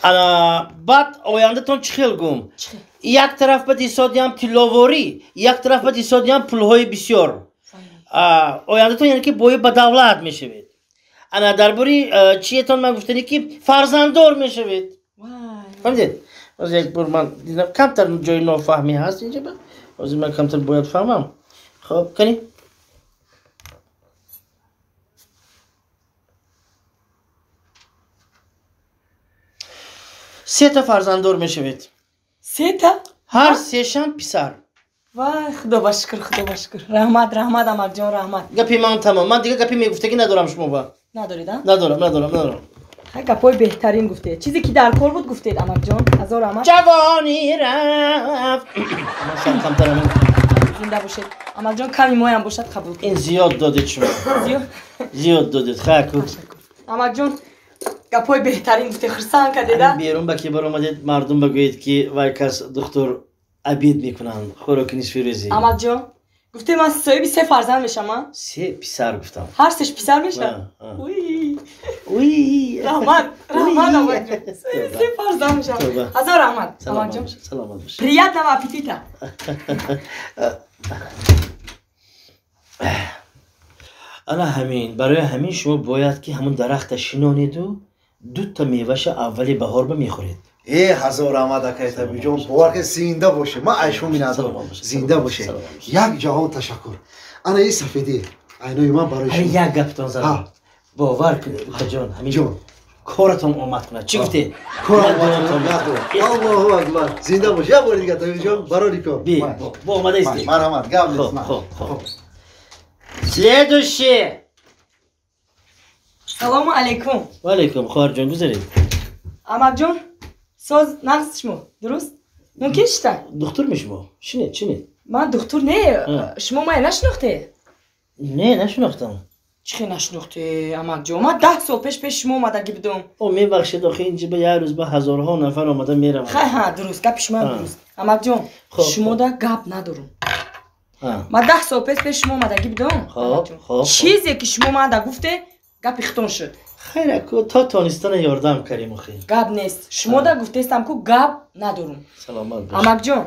Ана баъд ояндатон чӣ хел гум? Як тараф ба дисодиам тилловорӣ, як тараф ба дисодиам пулҳои бисёр. Ояндатон яъне ки бои ба давлат мешавед. Ана дар бораи чиетон ман гуфтанӣ, ки фарзанддор мешавед. Фаҳмидед? Ҳозир як бор ман дидам, камтар ҷои нофаҳмӣ ҳаст инҷа. Ҳозир ман камтар бояд фаҳмам. Хоб, кани. Сета фарзанддор мешавед. Сета? Ҳар сешам писар. Вай, худо ба шукр, худо ба шукр. Раҳмат, раҳмат, амакҷон, раҳмат. Гапи ман тамом. Ман дига гапи мегуфтагӣ надорам шумо ба. Надоред, а? Надорам, надорам, надорам. Хай, гапҳои беҳтарин гуфтед. Чизе ки дар кор буд гуфтед, амакҷон. Ҳазор раҳмат. Ҷавонӣ рафт. Ман сар камтар ҳамин. Зинда бошед. Амакҷон, ками моям бошад, қабул кунед. Ин зиёд додед шумо. Зиёд? Зиёд додед. Хай ку. Амакҷон, гапҳои беҳтарин гуфтед, хурсанд кардед, а? Берун ба ки баромадед, мардум багӯед, ки вай кас духтур обед мекунанд, хӯроки нисфирӯзӣ. Амакҷон, гуфтед ман соҳиби се фарзанд мешам, а? Се писар гуфтам. Ҳар сеш писар мешавад? Уй. Уй. Раҳмат, раҳмат, амакҷон. Соҳиби се фарзанд мешавам. Ҳазор раҳмат, амакҷон. Саломат бошед. Приятного аппетита. Ана ҳамин, барои ҳамин шумо бояд ки ҳамун дарахта шинонеду дута меваша аввали баҳор ба мехӯред. Э, ҳазор раҳмат, акай Табиҷон, бовар ки зинда боше. Ман айшо минадорам. Зинда боше. Як ҷаҳон ташаккур. Ана ин сафедӣ айнои ман барои шумо. Як гаптон задам. Бовар кунед, укаҷон, ҳамин коратон омад кунад. Чӣ гуфтед? Корам омад кунад. Аллоҳу акбар. Зинда бош. Як бори дига, Табиҷон, барори кор. Би, бо омада истед. Марҳамат, гап нест. Хоб, хоб. Следующий. Салому алайкум. Ва алайкум, хоҳарҷон, гузаред. Амакҷон, соз нағз шумо, дуруст? Мумкин шита? Духтур мешумо? Шинед, шинед. Ман духтур не, шумо мая нашинохте? Не, нашинохтам. Чӣ хел нашинохте, амакҷон? Ман 10 сол пеш пеши шумо омадагӣ будум. О, мебахшед, охи инҷа ба як рӯз ба ҳазорҳо нафар омада мераванд. Хай, ҳа, дуруст, гапи шумоам дуруст. Амакҷон. Шумода гап надорум. Ма 10 сол пеш пеш шумо омадагӣ будам. Чизе ки шумо мада гуфте, гапи хитон шуд. Хайр, аку то тонистана ёрдам карим охи. Гап нест. Шумода гуфтестам ку гап надорум. Саломат бош. Амакҷон,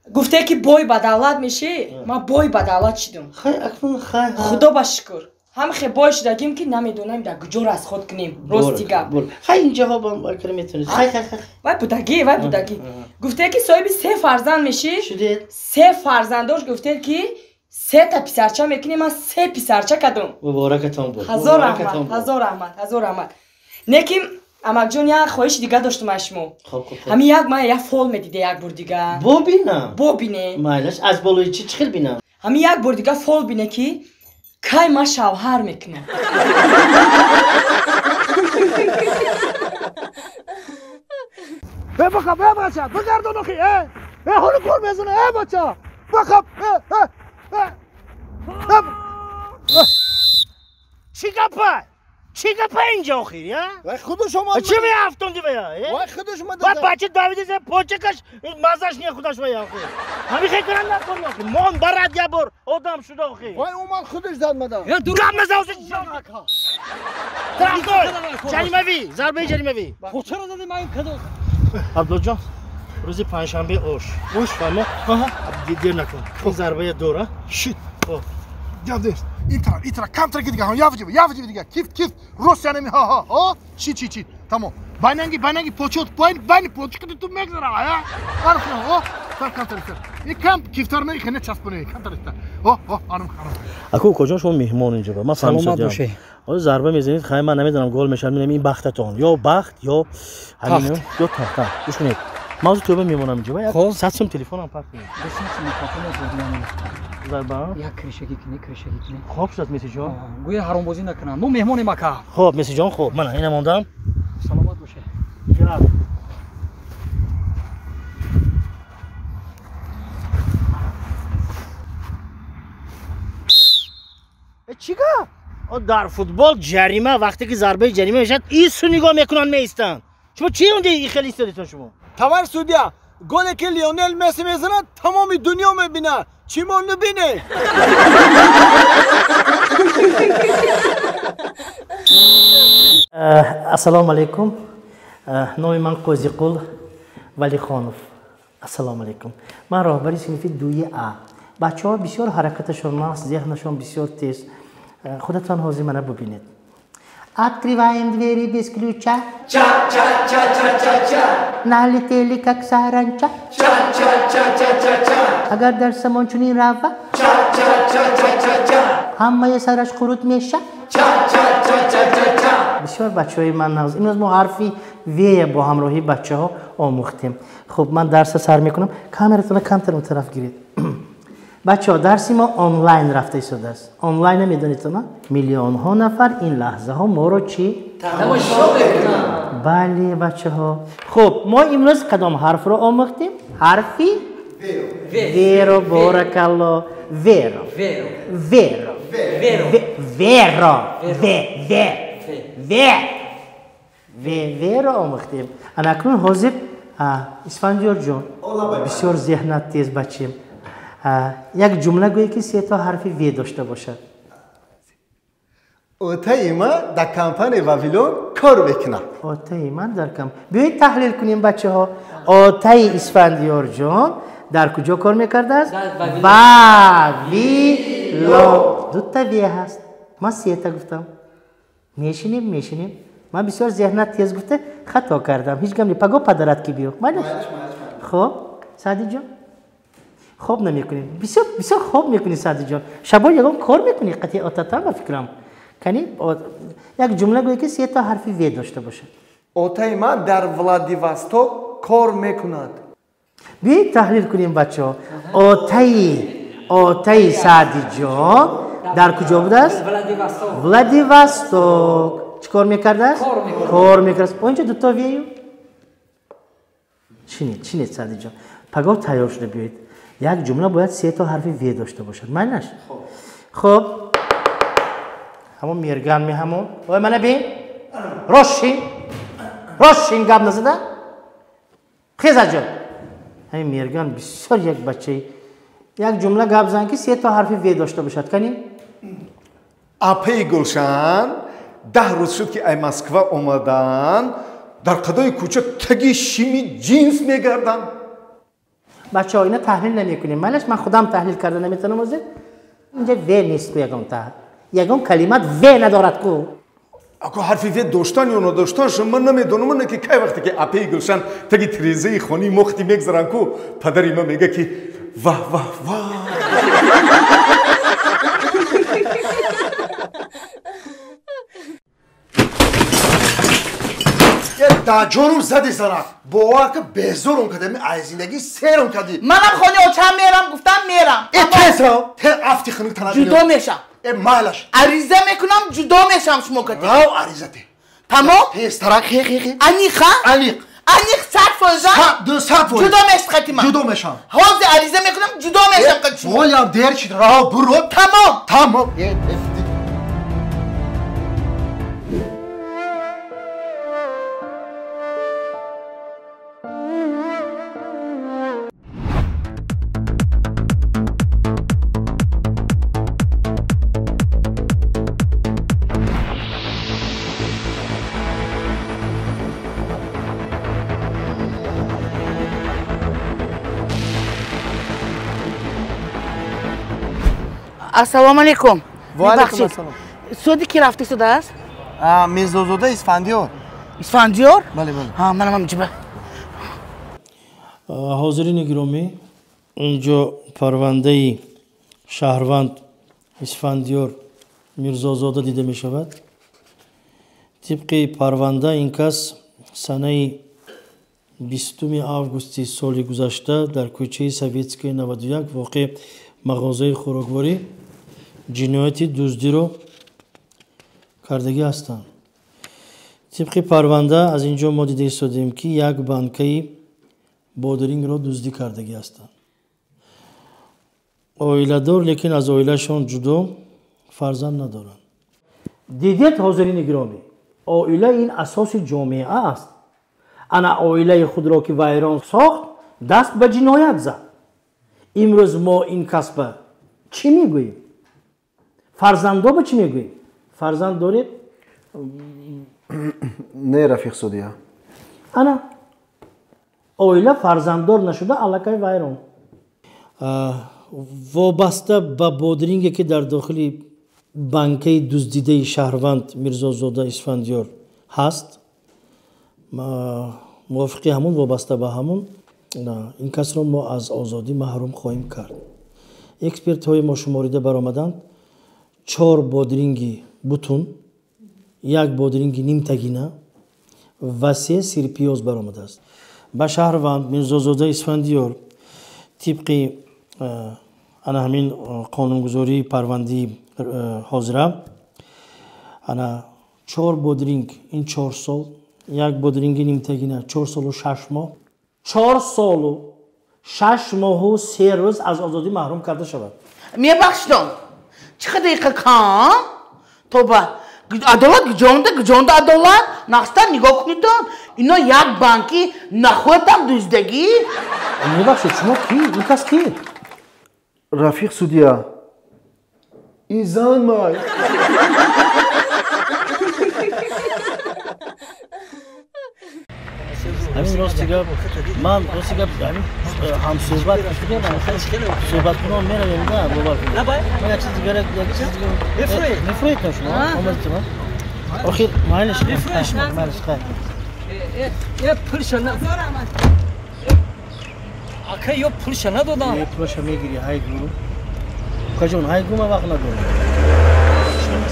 гуфте ки бой ба давлат мешӣ, ма бой ба давлат шидум. Хайр, акнун хайр. Худо ба шукр. Ҳамхе бой шудагим ки намедонам дар куҷо расход кунем. Рости гап. Хай ин ҷавобам акр метонед. Хай хай хай. Вай будагӣ, вай будагӣ. Гуфте ки соҳиби 3 фарзанд мешӣ. Шудед. 3 фарзандош гуфте ки 3 та писарча мекунӣ, ман 3 писарча кардам. Муборакатон бод. Ҳазор раҳмат, ҳазор раҳмат, ҳазор раҳмат. Лекин амакҷон як хоҳиши дига доштум аз шумо. Ҳамин як ман як фол медиде як бор дига. Бобинам. Бобине. Майлаш аз болои чӣ хел бинам? Ҳамин як бор дига фол бине ки кай ман шавҳар мекунам. Бақа, бача, бигардон охи, ҳоло кор мезана, бача. Бақа, Чӣ гапа? Чӣ гапа инҷа охир, я? Вай худаш омад. Чӣ меафтонди вая? Вай худаш омад. Вай бача давида за почакаш мазаш не худаш вая охир. Ҳамин хел кунам накун охир. Мон барад я бор одам шуда охир. Вай омад худаш зад мада. Гап наза охир. Тарафдор. Ҷаримавӣ, зарбаи ҷаримавӣ. Чаро зади ман кадо? Абдулҷон, рӯзи панҷшанбе ош. Ош фаҳмо? Аҳа, дер накун. Ин зарбаи дора. Шит. Гап нест. Итра, камтар ки дига, явҷи, явҷи дига. Кифт, кифт. Рост яъне ха ха. О, чи чи чи. Тамом. Байнанги, байнанги почот, байна, байна почки ту мегзара, а? Арх, о, там камтар. Ин кам кифтар не хне часпоне, камтар. О, о, арм, арм. Аку куҷо шумо меҳмон инҷо ба? Ман саломат бошед. Ҳоло зарба мезанед, хай ман намедонам гол мешавад, мебинам ин бахтатон. Ё бахт, ё ҳамин, ё тахт. Гӯш кунед. Ман ҳозир тӯба мемонам инҷо. Як 100 сум телефонам пак кунед. 200 сум телефонам. Зарба? Як кришагӣ кунӣ, кришагӣ кунӣ. Хоб шуд Месиҷон? Гӯя ҳаромбозӣ накунанд. Мо меҳмонем ака. Хоб Месиҷон, хоб. Мана ина мондам. Саломат бошед. Чӣ гап? Дар футбол ҷарима вақте ки зарбаи ҷарима мешавад, ису нигоҳ мекунанд меистанд. Шумо чӣ онҷо хеле истодетон шумо? Товарищ судья, голе ки Лионел Месси мезанад, тамоми дунё мебинад. Чӣ мо набине? Ассалому алайкум. Номи ман Қозиқул Валихонов. Ассалому алайкум. Ман роҳбари синфи 2 А. Бачаҳо бисёр ҳаракаташон маст, зеҳнашон бисёр тез. Худатон ҳозир мана бубинед. Открываем двери без ключа. Ча-ча-ча-ча-ча-ча. Налетели как саранча. Ча-ча-ча-ча-ча-ча. Агар дар самон чунин рава. Ча-ча-ча-ча-ча-ча. Ҳамаи сараш қурут меша. Ча-ча-ча-ча-ча-ча. Бисёр бачаҳои ман нағз. Имрӯз мо ҳарфи В бо ҳамроҳии бачаҳо омӯхтем. Хуб, ман дарса сар мекунам. Камератонро камтар он тараф гиред. Бачаҳо, дарси мо онлайн рафта истодааст. Онлайн намедонед на? Миллионҳо нафар ин лаҳзаҳо моро чӣ? Тамошо мекунанд. Бале, бачаҳо. Хуб, мо имрӯз кадом ҳарфро омӯхтем? Ҳарфи Веро, боракалло. Веро. Веро. Веро. Веро. В, В. В. В, Веро омӯхтем. Ана акнун ҳозир Исфандиёрҷон, бисёр зеҳнат тез бачем. Як ҷумла гӯе ки се то ҳарфи В дошта бошад. Отаи ман дар компанияи Вавилон кор мекунад. Отаи ман дар ком. Биёед таҳлил кунем бачаҳо. Отаи Исфандиёрҷон дар куҷо кор мекардааст? Вавилон. Дута В ҳаст. Ман сета гуфтам. Мешинем, мешинем. Ман бисёр зеҳнат тез гуфта хато кардам. Ҳеҷ гап не. Паго падарат ки биё. Майлаш? Хоб, Саъдиҷон. Хоб намекунем. Бисёр бисёр хоб мекунӣ Саъдиҷон. Шабо ягон кор мекунӣ қатъи отатан ба фикрам. Кани як ҷумла гӯе ки се то ҳарфи В дошта бошад. Отаи ман дар Владивосток кор мекунад. Биёед таҳлил кунем бачаҳо. Отаи Саъдиҷон дар куҷо будааст? Владивосток. Чӣ кор мекардааст? Кор мекардааст. Онҷо дуто В-ю? Чинед, чинед Саъдиҷон. Пагоҳ тайёр шуда биёед. Як ҷумла бояд се то ҳарфи В дошта бошад. Майнаш? Хуб. Ҳамон мерган меҳамон. Ой, мана бин. Рост шин. Рост шин гап назада. Хез аз ҷой. Ҳамин Мерган бисёр як бачаи як ҷумла гап зан ки се то ҳарфи В дошта бошад. Кани? Апаи Гулшан 10 рӯз шуд ки ай Москва омадан, дар қадои кӯча таги шими ҷинс мегарданд. Бачаҳо, ина таҳлил намекунем. Майлаш, ман худам таҳлил карда наметавонам ҳозир. Инҷа В нест ку ягон та. Ягон калимат В надорад ку. Ако ҳарфи В доштан ё надоштанш ман намедонам, не ки кай вақте ки апаи Гулшан таги тирезаи хонаи мо хати мегзаранд ку, падари ман мега ки ваҳ ваҳ ваҳ. Даҷонум зади занак, бовар ки безорум кардем, аз зиндагӣ серум кардӣ. Манам хони очам мерам, гуфтам мерам. Э тез рав, те афти хунук тана. Ҷудо мешам. Э майлаш. Ариза мекунам, ҷудо мешам шумо кати. Рав ариза те. Тамом? Тезтарак, хе хе хе. Аниқ, ха? Аниқ. Аниқ 100%? 200%. Ҷудо мешид қати ман. Ҷудо мешам. Ҳозир ариза мекунам, ҷудо мешам қати шумо. Волям дер шид, рав буро. Тамом. Тамом. Ассалому алайкум. Ва алайкум ассалом. Суди ки рафта истодааст? Мирзозода Исфандиёр. Исфандиёр? Бале, бале. Ҳа, манам ҳамҷиба. Ҳозирини гиромӣ, инҷо парвандаи шаҳрванд Исфандиёр Мирзозода дида мешавад. Тибқи парванда ин кас санаи 20 августи соли гузашта дар кӯчаи Советская 91 воқеъ мағозаи хӯрокворӣ ҷинояти дуздиро кардагӣ ҳастанд. Тибқи парванда аз ин ҷо мо дида истодем ки як банкаи бодирингро дуздӣ кардагӣ ҳастанд. Оиладор, лекин аз оилашон ҷудо, фарзанд надоранд. Дидед ҳозирини гиромӣ, оила ин асоси ҷомеа аст. Ана оилаи худро ки вайрон сохт, даст ба ҷиноят зад. Имрӯз мо ин касба чӣ мегӯем? Фарзандо ба чӣ мегӯем? Фарзанд доред? Не, рафиқ судия. Ана оила фарзанддор нашуда аллакай вайрон. Вобаста ба бодринге ки дар дохили банкаи дуздидаи шаҳрванд Мирзозода Исфандиёр ҳаст, мувофиқи ҳамун, вобаста ба ҳамун ин касро мо аз озодӣ маҳрум хоҳем кард. Экспертҳои мо шуморида баромаданд: 4 бодринги бутун, 1 бодринги нимтагина ва 3 сирпиёз баромадааст. Ба шаҳрванд Мирзозода Исфандиёр тибқи ана ҳамин қонунгузории парвандии ҳозира ана 4 бодринг ин 4 сол, 1 бодринги нимтагина 4 солу 6 моҳ, 4 солу 6 моҳу 3 рӯз аз озодӣ маҳрум карда шавад. Мебахшидам, чӣ қадар кам? Тоба, адолат гиҷонда, гиҷонда адолат, нақстан нигоҳ кунидон. Ино як банки нахӯрдам дуздагӣ. Мебахшед, шумо ки? Ин кас ки? Рафиқ судия. Ин зан май. Ҳамин рости гап, ман рости гап ҳамин ҳамсӯҳбат суҳбаткунон меравем, да, бовар кунед. Ман як чиз дигар, як чиз дигар. Мефурӯед шумо? Омадед шумо? Охир, майлаш, майлаш, хай. Э, пулша на. Ака, ё пулша надодам. Э, пулша мегири, ҳай гу. Укаҷон, ҳай гу, ман вақт надорам.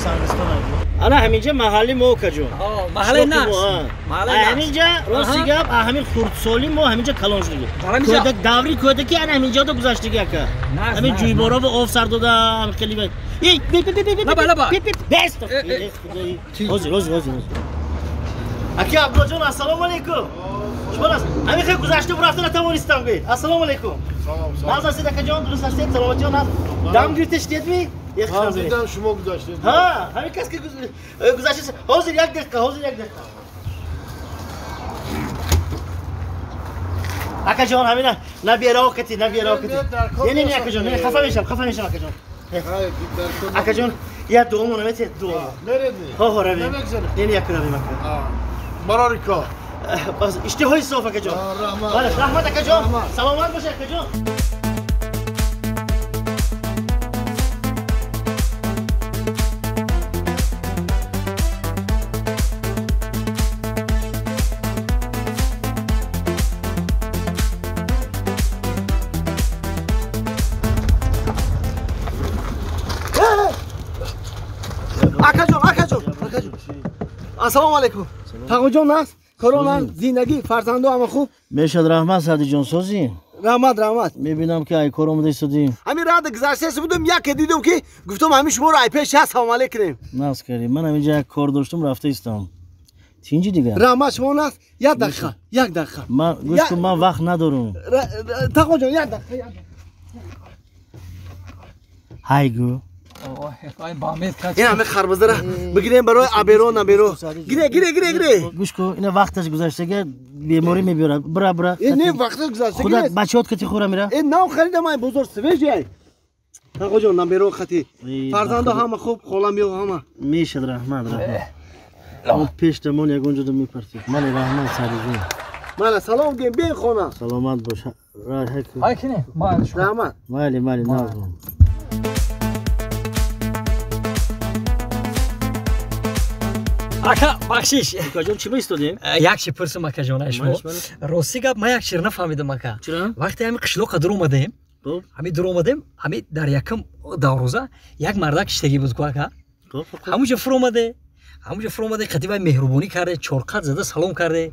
Сангистон ҳай гу. Ана ҳаминҷа маҳалли мо, укаҷон. Маҳаллаи нақс. Ҳаминҷа рости гап, ҳамин хурдсолӣ мо ҳаминҷа калон шудагӣ. Даври кӯдаки ана ҳаминҷода гузаштагӣ, ака. Ҳамин ҷӯйборо ва об сар дода, хеле эй, Лаба, лаба. Бест. Ҳозир, ҳозир, ҳозир. Аки Абдуллоҷон, ассалому алайкум. Шумо раст? Ҳамин хел гузашта рафта натавонистам гӯед. Ассалому алайкум. Нағз ҳастед, акаҷон, дуруст ҳастед, саломатиён ҳаст. Дам гирифта шудедми? Дидам шумо гузаштед. Ҳа, ҳамин кас ки гузашта. Ҳозир як дақиқа, ҳозир як дақиқа. Акаҷон, ҳамина набераокати, набераокати. Не, не, не, акаҷон, не, хафа мешам, хафа мешам, акаҷон. Акаҷон, я дуомо намете, дуомо. Ҳо, ҳо, равем. Не, не, яку равем, ака. Барори кор. Бас иштиҳои соф, акаҷон. Раҳмат. Раҳмат, акаҷон. Саломат бошед, акаҷон. Ассалому алайкум. Тағоҷон аст? Корона, зиндагӣ, фарзандо ҳама хуб? Мешад раҳмат, Садиҷон, созӣ? Раҳмат, раҳмат. Мебинам ки ай кор омада истодӣ. Ҳамин рада гузаштаест будам, яке дидам ки гуфтам ҳамин шуморо ай пеш аст, салом алайкум. Нас кардӣ. Ман ҳаминҷа як кор доштам, рафта истам. Тинҷи дигар? Раҳмат, шумо наст? Як дақиқа, як дақиқа. Ман гӯш кун, ман вақт надорам. Тағоҷон, як дақиқа, як дақиқа. Ҳай гӯ. Ин ҳама харбузаро бигирем барои аберо наберо. Гире, гире, гире, гире. Гӯш кун, ина вақташ гузаштага беморӣ мебиёрад. Бира, бира. Э, не, вақташ гузаштага. Худат бачаҳот кати хӯра мера? Э, нав харидам ай бозор свежий ай. Тағоҷон, наберо хати. Фарзандо ҳама хуб, холам ё ҳама. Мешад, раҳмат, раҳмат. Он пештамон ягон ҷода мепартид. Мани раҳмат, Садиҷон. Мана салом гем, бен хона. Саломат бош. Ҳай кине? Раҳмат. Майли, майли, назм. Ака, бахшиш. Акаҷон, чӣ баистодем? Як чи пурсум, акаҷон, ай шумо. Рости гап, ман як чиро нафаҳмидам, ака. Вақте ҳамин қишлоқа дур омадем, ҳамин дур омадем, ҳамин дар якум давроза як мардак иштагӣ буд ку, ака. Ҳамунҷо фуромаде, ҳамунҷо фуромаде, қати вай меҳрубонӣ карде, чорқат зада салом карде.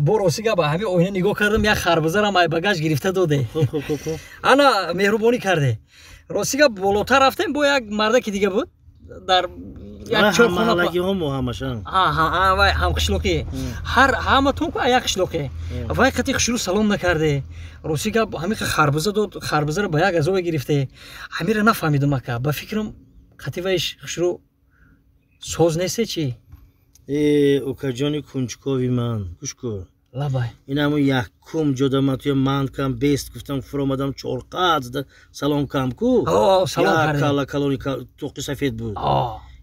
Бо рости гап, ҳамин оина нигоҳ кардам, як харбузарам ай багаж гирифта доде. Ана меҳрубонӣ карде. Рости гап, болотар рафтем, бо як мардаки дига буд. Дар як чорхоналагиҳо мо ҳамашан. Аҳа, вай ҳамқишлоқӣ. Ҳар ҳаматон ку як қишлоқӣ. Вай қати хушрӯ салом накарде. Рости гап, ҳамин харбуза дод, харбузаро ба як азобе гирифте. Ҳаминро нафаҳмидам, ака. Ба фикрам қати вайш хушрӯ соз несте чӣ? Э, укаҷони кунҷкови ман, гӯш кун. Лабай. Ин ҳамун якум ҷода ман туя ман кам бест гуфтам, фуромадам чорқат зада салом кам ку. Салом кардем. Кала калони тоқи сафед буд.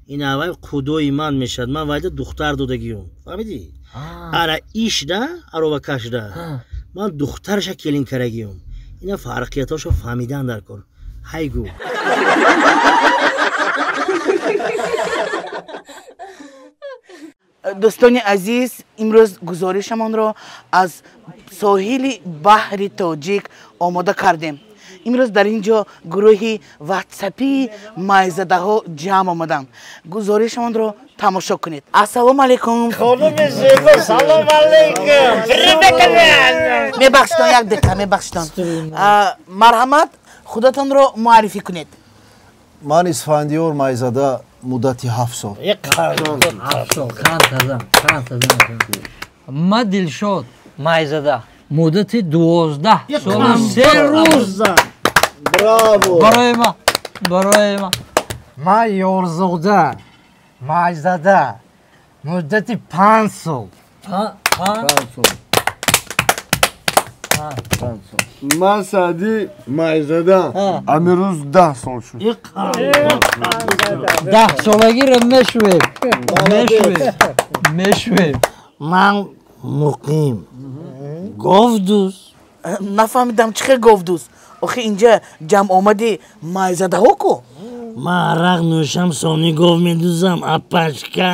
Ин аввал худои ман мешад. Ман вайда духтар додагиём. Фаҳмидӣ? Ара ишда, аровакашда. Ман духтарша келин карагиём. Ина фарқиятошо фаҳмидан дар кор. Ҳай гӯ. Дӯстони азиз, имрӯз гузоришамонро аз соҳили баҳри Тоҷик омода кардем. Имрӯз дар ин ҷо гурӯҳи ватсапии майзадаҳо ҷамъ омаданд. Гузоришамонро тамошо кунед. Ассалому алайкум. Хонуми зебо, салом алайкум. Мебахшитон, як дақиқа, мебахшитон. Марҳамат, худатонро муаррифӣ кунед. Ман Исфандиёр Майзада, муддати 7 сол. Ман Дилшод Майзада, муддати 12 солу 3 рӯз. Браво! Барои ма, барои ма. Ман Ёрзода Майзада, муддати 5 сол. 5 сол. Ман Саъдӣ Майзада, ҳамин рӯз 10 сол шуд. 10 солагиро мешӯем, мешӯем, мешӯем. Ман муқим говдӯз. Нафаҳмидам, чӣ хел говдӯз? Охи инҷа ҷамъомади майзадаҳо ку? Ман арақ нӯшам, сони гов медӯзам, апашка.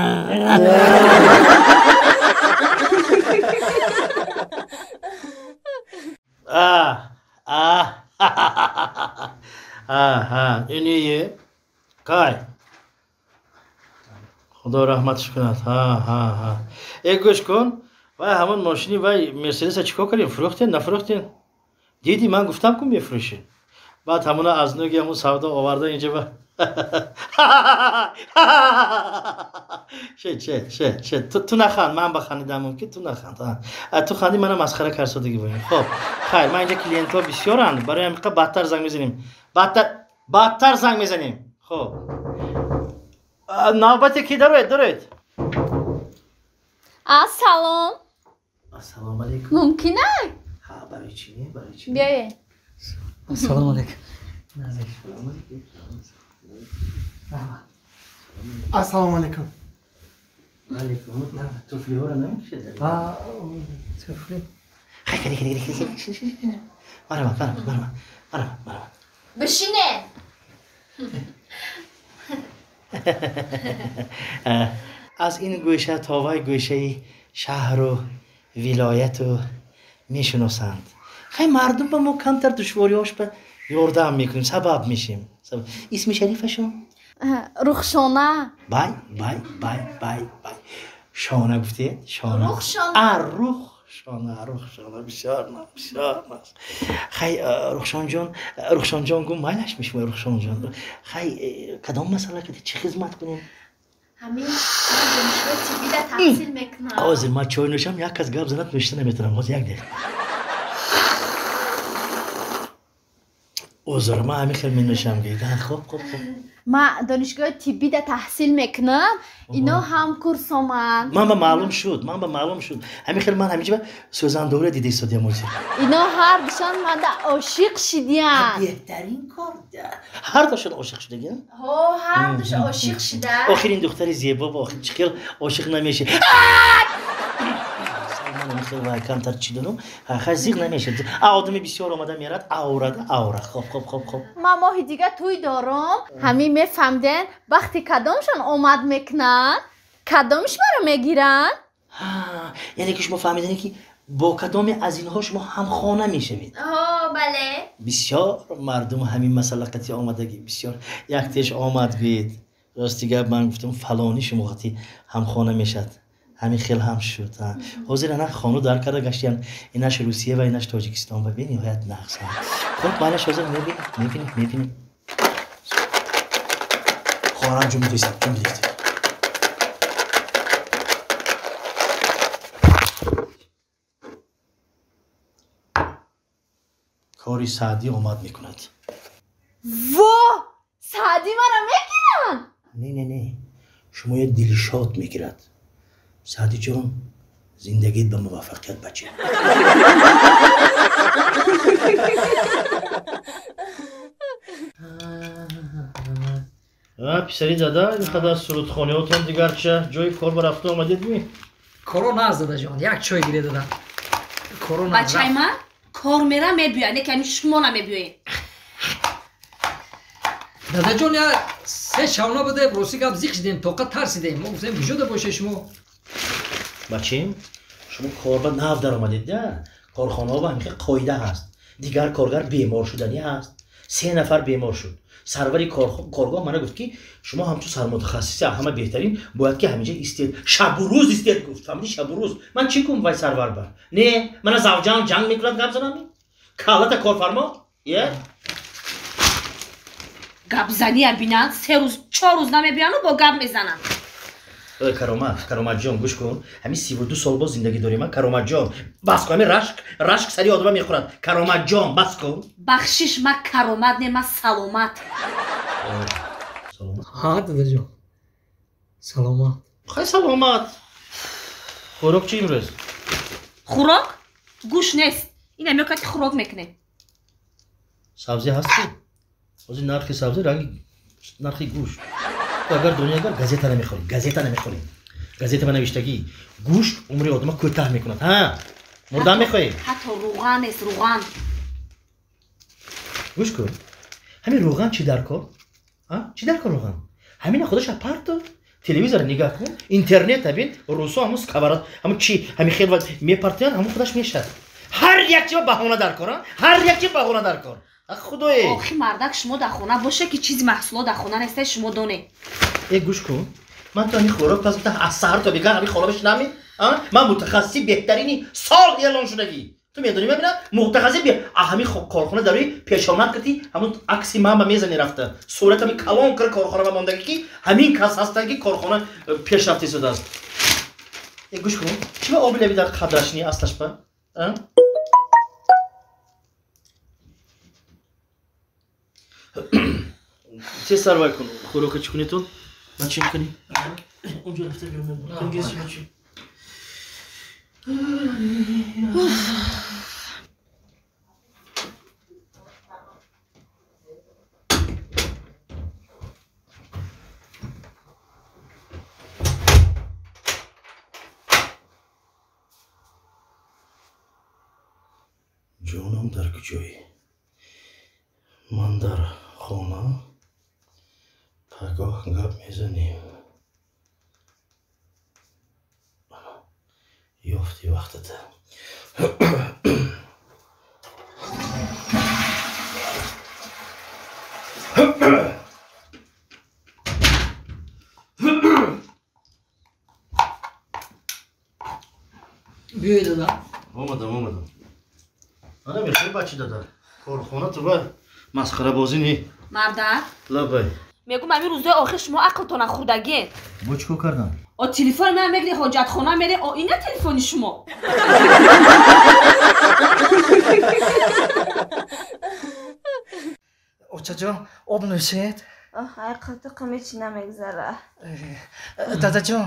Иние кай, худо раҳматш кунад. Э, гӯш кун, вай ҳамон мошини вай мерседеса чӣ кор кардем? Фурӯхтен, нафурӯхтен? Диди, ман гуфтам ку мефурӯшӣ. Баъд ҳамона аз нӯги ҳамун савдо оварда инҷа ба ше ше ше ше, ту наханд, ман бахандидам мумкин, ту наханд. Ту ханди, мана масхара карсодагӣ боем. Хоб, хайр, ман инҷа клиентҳо бисёранд, барои ҳамиқа бадтар занг мезанем. Бадтар, бадтар занг мезанем. Хоб, навбате ки дароед, дароед. Ассалом. Ассалому алайкум. Мумкин ай? Барои чӣ не? Барои чӣ? Биёед. Ассалому алайкум. Ассалому алайкум. Алайкум. Туфлиҳоро намекушед? Туфли. Марҳамат, марҳамат, марҳамат, марҳамат, марҳамат. Бишинед. Аз ин гӯша то вай гӯшаи шаҳру вилояту мешиносанд. Хай мардум ба мо камтар душвориҳош ба ёрдам мекунем, сабаб мешем. Исми шарифашон? Рухшона. Бай, бай, бай, бай, бай. Шона гуфтед? Шона. Рухшона. А, Рухшона, Рухшона, бисёр наз, бисёр наз. Хай, Рухшонҷон, Рухшонҷон гум майлаш мешумои Рухшонҷон. Хай, кадом масъала кади чӣ хизмат кунем? Ҳамин ман донишгоҳи тиббида таҳсил мекунам. Ҳозир ман чой нӯшам, як кас гап занад, нӯшида наметавонам. Ҳозир як дақиқа. Узр, ман ҳамин хел менӯшам. Хоб, хоб, хоб. Ман донишгоҳи тиббида таҳсил мекунам, ино ҳамкурсоманд. Ман ба маълум шуд, ман ба маълум шуд. Ҳамин хел ман ҳаминҷа сӯзандора дида истодиям ҳозир. Ино ҳардушон манда ошиқ шидиянд. Беҳтарин кор. Ҳардушон ошиқ шудагианд? Ҳо, ҳардуш ошиқ шида. Охир ин духтари зебо ба охир чӣ хел ошиқ намешавад? Ман камтар чӣ донам, хай зиқ намешавад. Одами бисёр омада мерад, аврада авра. Хоб, хоб, хоб, хоб. Ман моҳи дига тӯй дорам. Ҳамин мефаҳмден, вақти кадомшон омад мекунанд, кадомш маро мегиранд? Яъне ки шумо фаҳмидане ки бо кадоме аз инҳо шумо ҳамхона мешавед? Ҳо, бале. Бисёр мардум ҳамин масъала қатъи омадагӣ, бисёр як теш омад гӯед. Рости гап ман гуфтам фалони шумо қатъи ҳамхона мешавад. Ҳамин хел ҳам шуд. Ҳозир ана хону дар карда гаштиям, инаш Русия ва инаш Тоҷикистон ва бениҳоят нағз. Хуб, манаш ҳозир мебинем, мебинем, мебинем. Хоҳарам ҷун бидиҳед, ҷун бидиҳед. Кори Саъдӣ омад мекунад. Во! Саъдӣ маро мегиранд? Не, не, не. Шумо як дилшод мегирад. Саъдиҷон, зиндагит ба муваффақият бача. Писари дада, ин қадар сурудхониҳотон дигарча ҷои кор ба рафта омадед ми? Коро наз, дадаҷон, як чой гире дада. Коро наз. Бачаи ман кор мера мебиёяд, не ки ҳамин шумо намебиёед. Дадаҷон, я се шавна будем, рости гап зиқ шидем, тоқат тарсидем. Мо гуфтем куҷода бошед шумо? Бачем, шумо корба нав даромадед, да? Корхонаҳо ба ҳамин хел қоида ҳаст. Дигар коргар бемор шуданӣ ҳаст. 3 нафар бемор шуд. Сарвари коргоҳ мана гуфт ки шумо ҳамчун сармутахассиси ҳама беҳтарин бояд ки ҳаминҷа истед, шабу рӯз истед гуфт. Фаҳмидӣ, шабу рӯз. Ман чӣ кун вай сарвар бар? Не, мана завҷам ҷанг мекунад, гап занам? Калата корфармо? Е? Гапзания бинанд, 3 рӯз, 4 рӯз намебиянду бо гап мезананд. Каромат, Кароматҷон, гӯш кун. Ҳамин 32 сол боз зиндагӣ дорем, Кароматҷон. Бас кун, ҳамин рашк, рашк сари одама мехӯрад. Кароматҷон, бас кун. Бахшиш, ма Каромат не, ма Саломат. Саломат? Ҳа, дадаҷон. Саломат. Хай саломат. Хӯрок чӣ имрӯз? Хӯрок? Гӯш нест. Ина мекунад ки хӯрок мекунем. Сабзӣ ҳаст? Ҳозир нархи сабзӣ ранги нархи гӯшт. Агар дунё агар газета намехӯред, газета намехӯред. Газета ба навиштагӣ гӯшт умри одама кӯтаҳ мекунад. Ҳа, мурдан мехоҳед? Ҳатто руған нест, руған. Гӯш кун. Ҳамин руған чӣ дар кор? Ҳа? Чӣ дар кор руған? Ҳамина худаша парто. Телевизор нигаҳ кун, интернет бин, русо ҳамун сковород, ҳамун чӣ, ҳамин хел мепартоянд, ҳамун худаш мешавад. Ҳар як чи баҳона дар кор, ҳар як чи баҳона дар кор. Худое. Охи мардак, шумо дар хона боше ки чизи маҳсулот дар хона несте, шумо донед. Э, гӯш кун. Ман то ҳамин хӯрок пас гуфтам аз саҳар то бегоҳ ҳамин хона бишинам? Ман мутахассиси беҳтарини сол эълон шудагӣ. Ту медонӣ ман бинам мутахассис ҳамин корхона дар рӯи пешомад кардӣ, ҳамун акси ман ба мезани рафта. Сурат ҳамин калон кар корхона ба мондагӣ ки ҳамин кас ҳастанд ки корхона пешрафта истодааст. Э, гӯш кун. Чӣ ба оби лаби дар қадраш не аслаш ба? Тез сарвай кун. Хӯрока чӣ кунедтон? Ман чӣ мекунӣ? Онҷо рафта биём. Ҷонам дар куҷоӣ? Ман дар хона, пагоҳ гап мезанем. Ёфти вақтата. Биёй дада. Омадам, омадам. Ана мехоҳӣ бачи дада. Корхона ту ба масхарабозӣ не. Мардак? Лабай. Мегӯм ҳамин рӯзои охир шумо ақлтона хӯрдагед. Бо чӣ кор кардам? О телефони ман мегири, ҳоҷатхона мере, о ина телефони шумо. Очаҷон, об нӯшед? Ай қалтиқам ҳеч намегзара. Дадаҷон,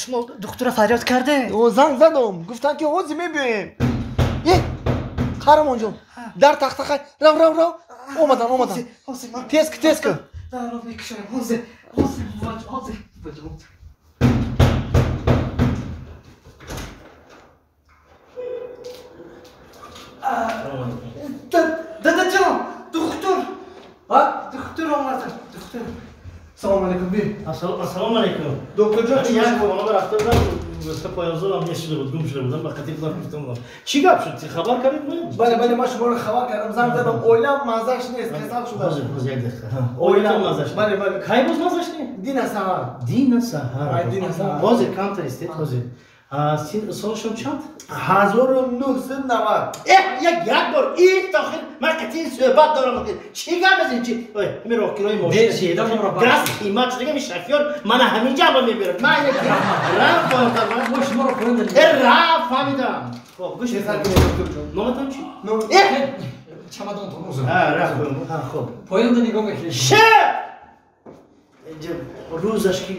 шумо духтура фарёд карде? Занг задам, гуфтанд ки ҳозир мебиёем. Е, қаҳрамонҷон, дар тахта хай, рав, рав, рав. Омадан, омадан. Тез ки, тез ки. Дарро мекушоям, ҳозир, ҳозир, ҳозир. Дадаҷон, духтур. Духтур омада, духтур. Салом алейкум, би. Ассалому алейкум. Доктор ҷон, як хона рафта будам, поязолам нест шуда буд, гум шуда будам, ба қатил худам гуфтам. Чӣ гап шуд? Хабар кардед мо? Бале, бале, ман шуморо хабар кардам, занг задам. Оилам маззаш нест, касал шуда. Ҳозир, ҳозир як дақиқа. Оилам маззаш. Бале, бале. Кай боз маззаш не? Дина саҳар. Дина саҳар. Ай, дина саҳар. Ҳозир камтар истед, ҳозир. Солшон чанд? 1990. Як бор ин тохир ман қатъи суҳбат дорам. Чӣ гап мезанӣ? Чӣ? Ой, ҳамин роҳкирои мошин. Газ қимат шуда, ҳамин шофёр мана ҳамин ҷо ба мебарад. Ман як рафт поёнтар. Мо шуморо поён додем. Рафт фаҳмидам. Хоб, гӯш кунед. Номатон чӣ? Чамадонтон узр. Рафт поён. Хоб. Поёнда нигоҳ мекунед. Ше! Рӯзаш ки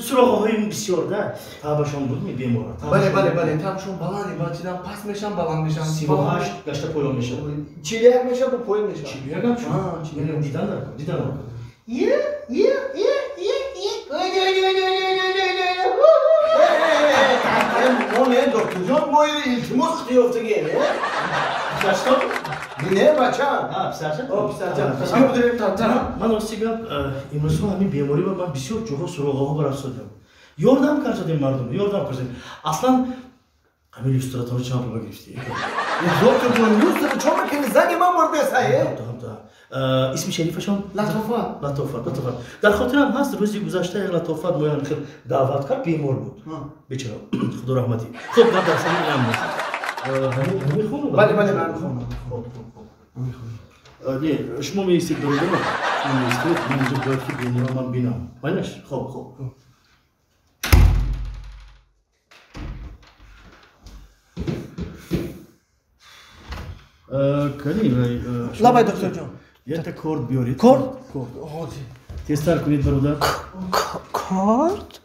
суроғаҳои бисёр да табашон буд ми бемора. Бале, бале, бале, табашон баланд, бачидан паст мешам, баланд мешам. 38 гашта поён мешавад. 41 мешавад, бо поён мешавад. 41 ҳам шуд? Дидан дар кор, дидан дар кор. Е, е, е, е, е, ой, ой, ой, ой, ой, ой, ой, ой. Мо не, докторҷон, мо илтимос қиёфтагем, е? Писарчатон? Не, бачам. Писарчатон? О, писарчам. Биё бидорем тантана. Ман рости гап, имрӯзҳо ҳамин беморӣ ба ман бисёр ҷоҳо суроғаҳо барафтодам. Ёрдам кардодем мардум, ёрдам кардодем. Аслан ҳамин люстратонро чанд пул гирифтӣ? Докторҷон, люстра чо мекунӣ? Зани ман мурдест, ҳае? Исми шарифашон? Латофат. Латофат, Латофат. Дар хотирам ҳаст рӯзи гузашта як Латофат моям хел даъват кард, бемор буд. Бечора, худо раҳматӣ. Хуб, гап дар сари инам нест. Ҳамин хона? Бале, бале, ҳамин хона. Хуб, хуб, хуб. Не, шумо меистед бародаро, шумо меистед, ман инҷо бояд ки беморро ман бинам. Майнаш? Хуб, хуб. Кани, Лабай, докторҷон. Якта корд биёред. Корд? Корд. Ҳозир. Тезтар кунед, бародар. Корд?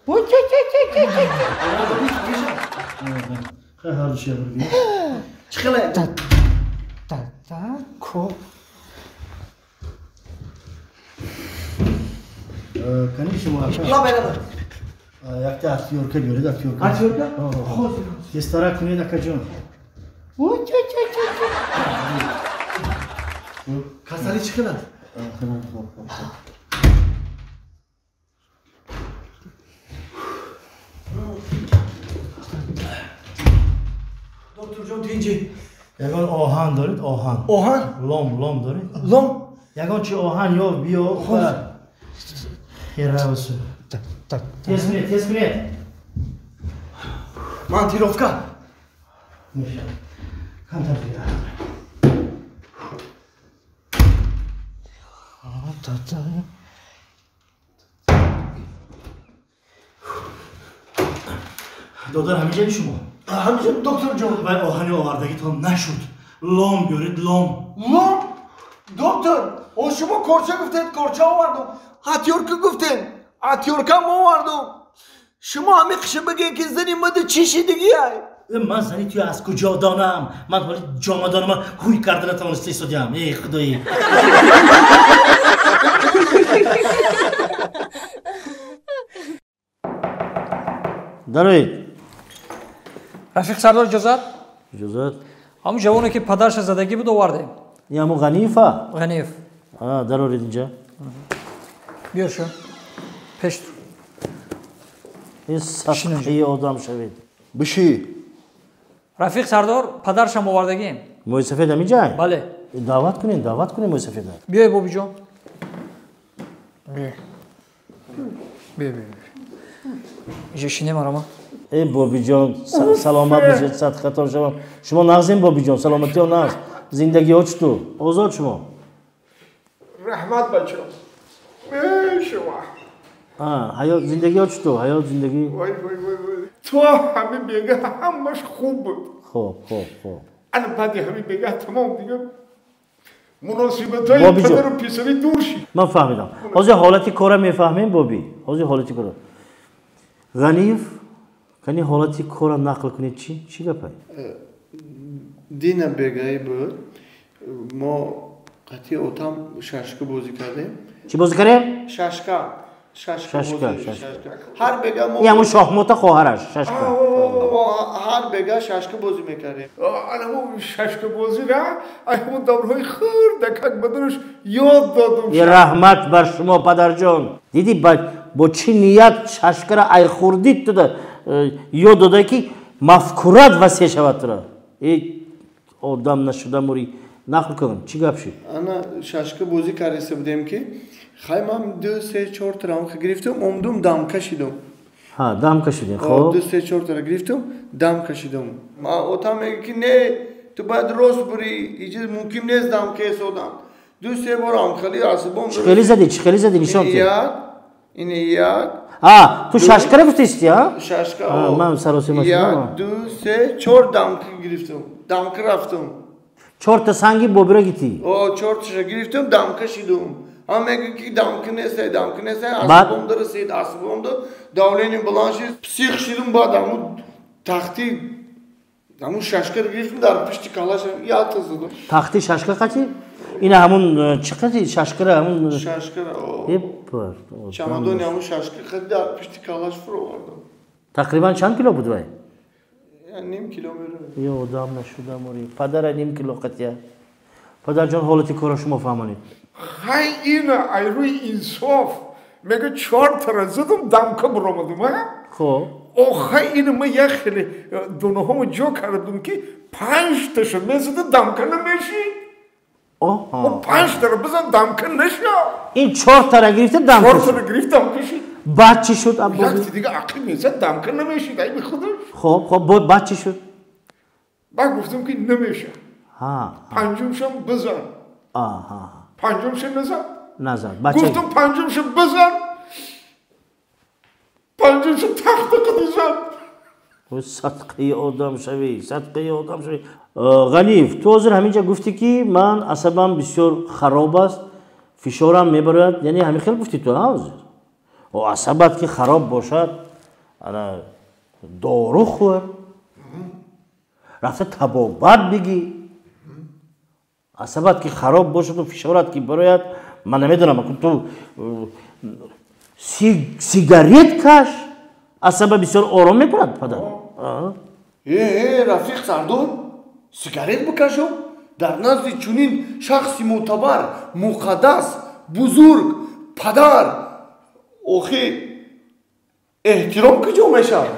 Хай, ҳар душ як бор бинед. Чӣ хеле? Дада, корд. Кани шумо ака? Лабай, лабай. Якта актёрка биёред, актёрка. Актёрка? Ҳозир. Тезтар кунед, акаҷон. Касалӣ чӣ хел аст? Докторҷон, тинҷӣ. Ягон оҳан доред? Оҳан. Оҳан? Лом, лом доред? Лом? Ягон чи оҳан ё биё. Херавсу. Тез кунед, тез кунед. Монтировка. Мешавад. Камтар дига. Додар, ҳамиҷаи шумо? Ҳамиҷа, докторҷон. Вай оҳани овардагитон нашуд. Лом биёред, лом. Лом? Доктор, о шумо корча гуфтед, корча овардум. Атёрка гуфтед, атёркам овардум. Шумо ҳамин қиша бигӯед ки зани мада чӣ шидагиай? Ман зани туя аз куҷо донам? Ман ҳоли ҷомадонама ҳуй карда натавониста истодиам. Эй худоӣ. Дароед. Рафиқ Сардор, иҷозат? Иҷозат. Ҳамун ҷавоне ки падарша задагӣ буд овардем. Ин ҳамун Ғаниева? Ғаниев. Дароред инҷа. Биёр шу. Пеш. Ин садқаи одам шавед. Биши. Рафиқ Сардор, падаршам овардагим. Мӯйсафед ҳаминҷай? Бале. Даъват кунед, даъват кунед мӯйсафеда. Биёй, бобиҷон. Биёй. Биёй, биёй. Инҷо шинем арама. Э бобиҷон, саломат бошед, садқатон шавам. Шумо нағзем бобиҷон, саломатиё нағз. Зиндагиҳо чутур? Озод шумо. Раҳмат бачо. Шумо. Ҳаёт зиндагиҳо чутур? Ҳаёт зиндагӣ. Вой вой вой вой. То ҳамин бега ҳамаш хуб буд. Хуб, хуб, хуб. Ана баъди ҳамин бега тамом дига муносибатҳои падару писарӣ дур шид. Ман фаҳмидам. Ҳозир ҳолати кора мефаҳмем боби. Ҳозир ҳолати кора. Ғаниев, кани ҳолати кора нақл кунед чӣ? Чӣ гапай? Дина бегаи буд. Мо қатъи отам шашка бозӣ кардем. Чӣ бозӣ кардем? Шашка. Шашка. Ҳар бега мо ин ҳамун шоҳмота хоҳараш шашка. Мо ҳар бега шашка бозӣ мекардем. Ана шашкабозира ҳамун даврҳои хурдакак баданаш ёд додум. Раҳмат бар шумо падарҷон. Дидӣ бо чӣ ният шашкара айхурдид туда ёд дода ки мафкурат васеъ шавад тура. Э одам нашуда мурӣ. Нақл кун, чӣ гап шуд? Ана шашка бозӣ кардаиста будем ки хай ман 2 3 4 тара гирифтам, омдум дам кашидум. Ҳа, дам кашидем, хоб. 2 3 4 тара гирифтам, дам кашидум. Отам мегӯяд ки не, ту бояд рост бурӣ, иҷи мумкин нест дам кесодам. 2 3 бор ҳам хеле асабом. Чӣ хеле задӣ, чӣ хеле задӣ нишон тед. Як, ин як. А, ту шашкара гуфтисти, а? Шашка. Ман саросима шудам. 1 2 3 4 дам гирифтам. Дам рафтам. 4 та санги бобира гитӣ. О, 4 таша гирифтам, дам кашидум. Ҳам мегӯяд ки дамки нестай, дамки нестай, асабом дарасид, асабом да давление баланд шид, псих шидум, баъд ҳамун тахти ҳамун шашкара гирифтам, дар пишти калашам ята задам. Тахти шашка қати? Ина ҳамун чӣ қати? Шашкара ҳамун шашкара. Чамадони ҳамун шашка қати дар пишти калаш фуровардам. Тақрибан чанд кило буд вай? Ним кило меравад. Ё одам нашуда мурӣ. Падара ним кило қатия. Падарҷон, ҳолати кора шумо фаҳмонед. Хай ина ай рӯи инсоф мега 4 тара задам, дамка буромадум, а? Хоб. Охай ина ма як хеле донаҳомо ҷо кардам ки 5 таша мезада дамка намешид. Оҳо. 5 тара бизан дамка нашав. Ин 4 тара гирифта дамка. 4 тара гирифт дамка шид. Баъд чӣ шуд аббоби? Якти дига ақл мезад дамка намешид, ай бихудаш. Хоб, хоб, баъд чӣ шуд? Баъд гуфтам ки намеша. Ҳа. Панҷумшам бизан. Аҳа. Панҷумша назад. Назад. Гуфтам панҷумша бизан. Панҷумша тахта қади зад. Садқаи одам шавӣ, садқаи одам шавӣ. Ғаниев, ту ҳозир ҳаминҷа гуфтӣ ки ман асабам бисёр хароб аст, фишорам мебарояд, яъне ҳамин хел гуфтӣ ту ҳозир. О, асабат ки хароб бошад, ана дору хӯр, рафта табобат бигӣ. Асабат ки хароб бошаду фишорат ки барояд, ман намедонам, ту сигарет каш, асаба бисёр ором мекунад падар. Э, Рафиқ Сардор, сигарет бикашам? Дар назди чунин шахси мӯътабар, муқаддас, бузург, падар, охи эҳтиром куҷо мешавад?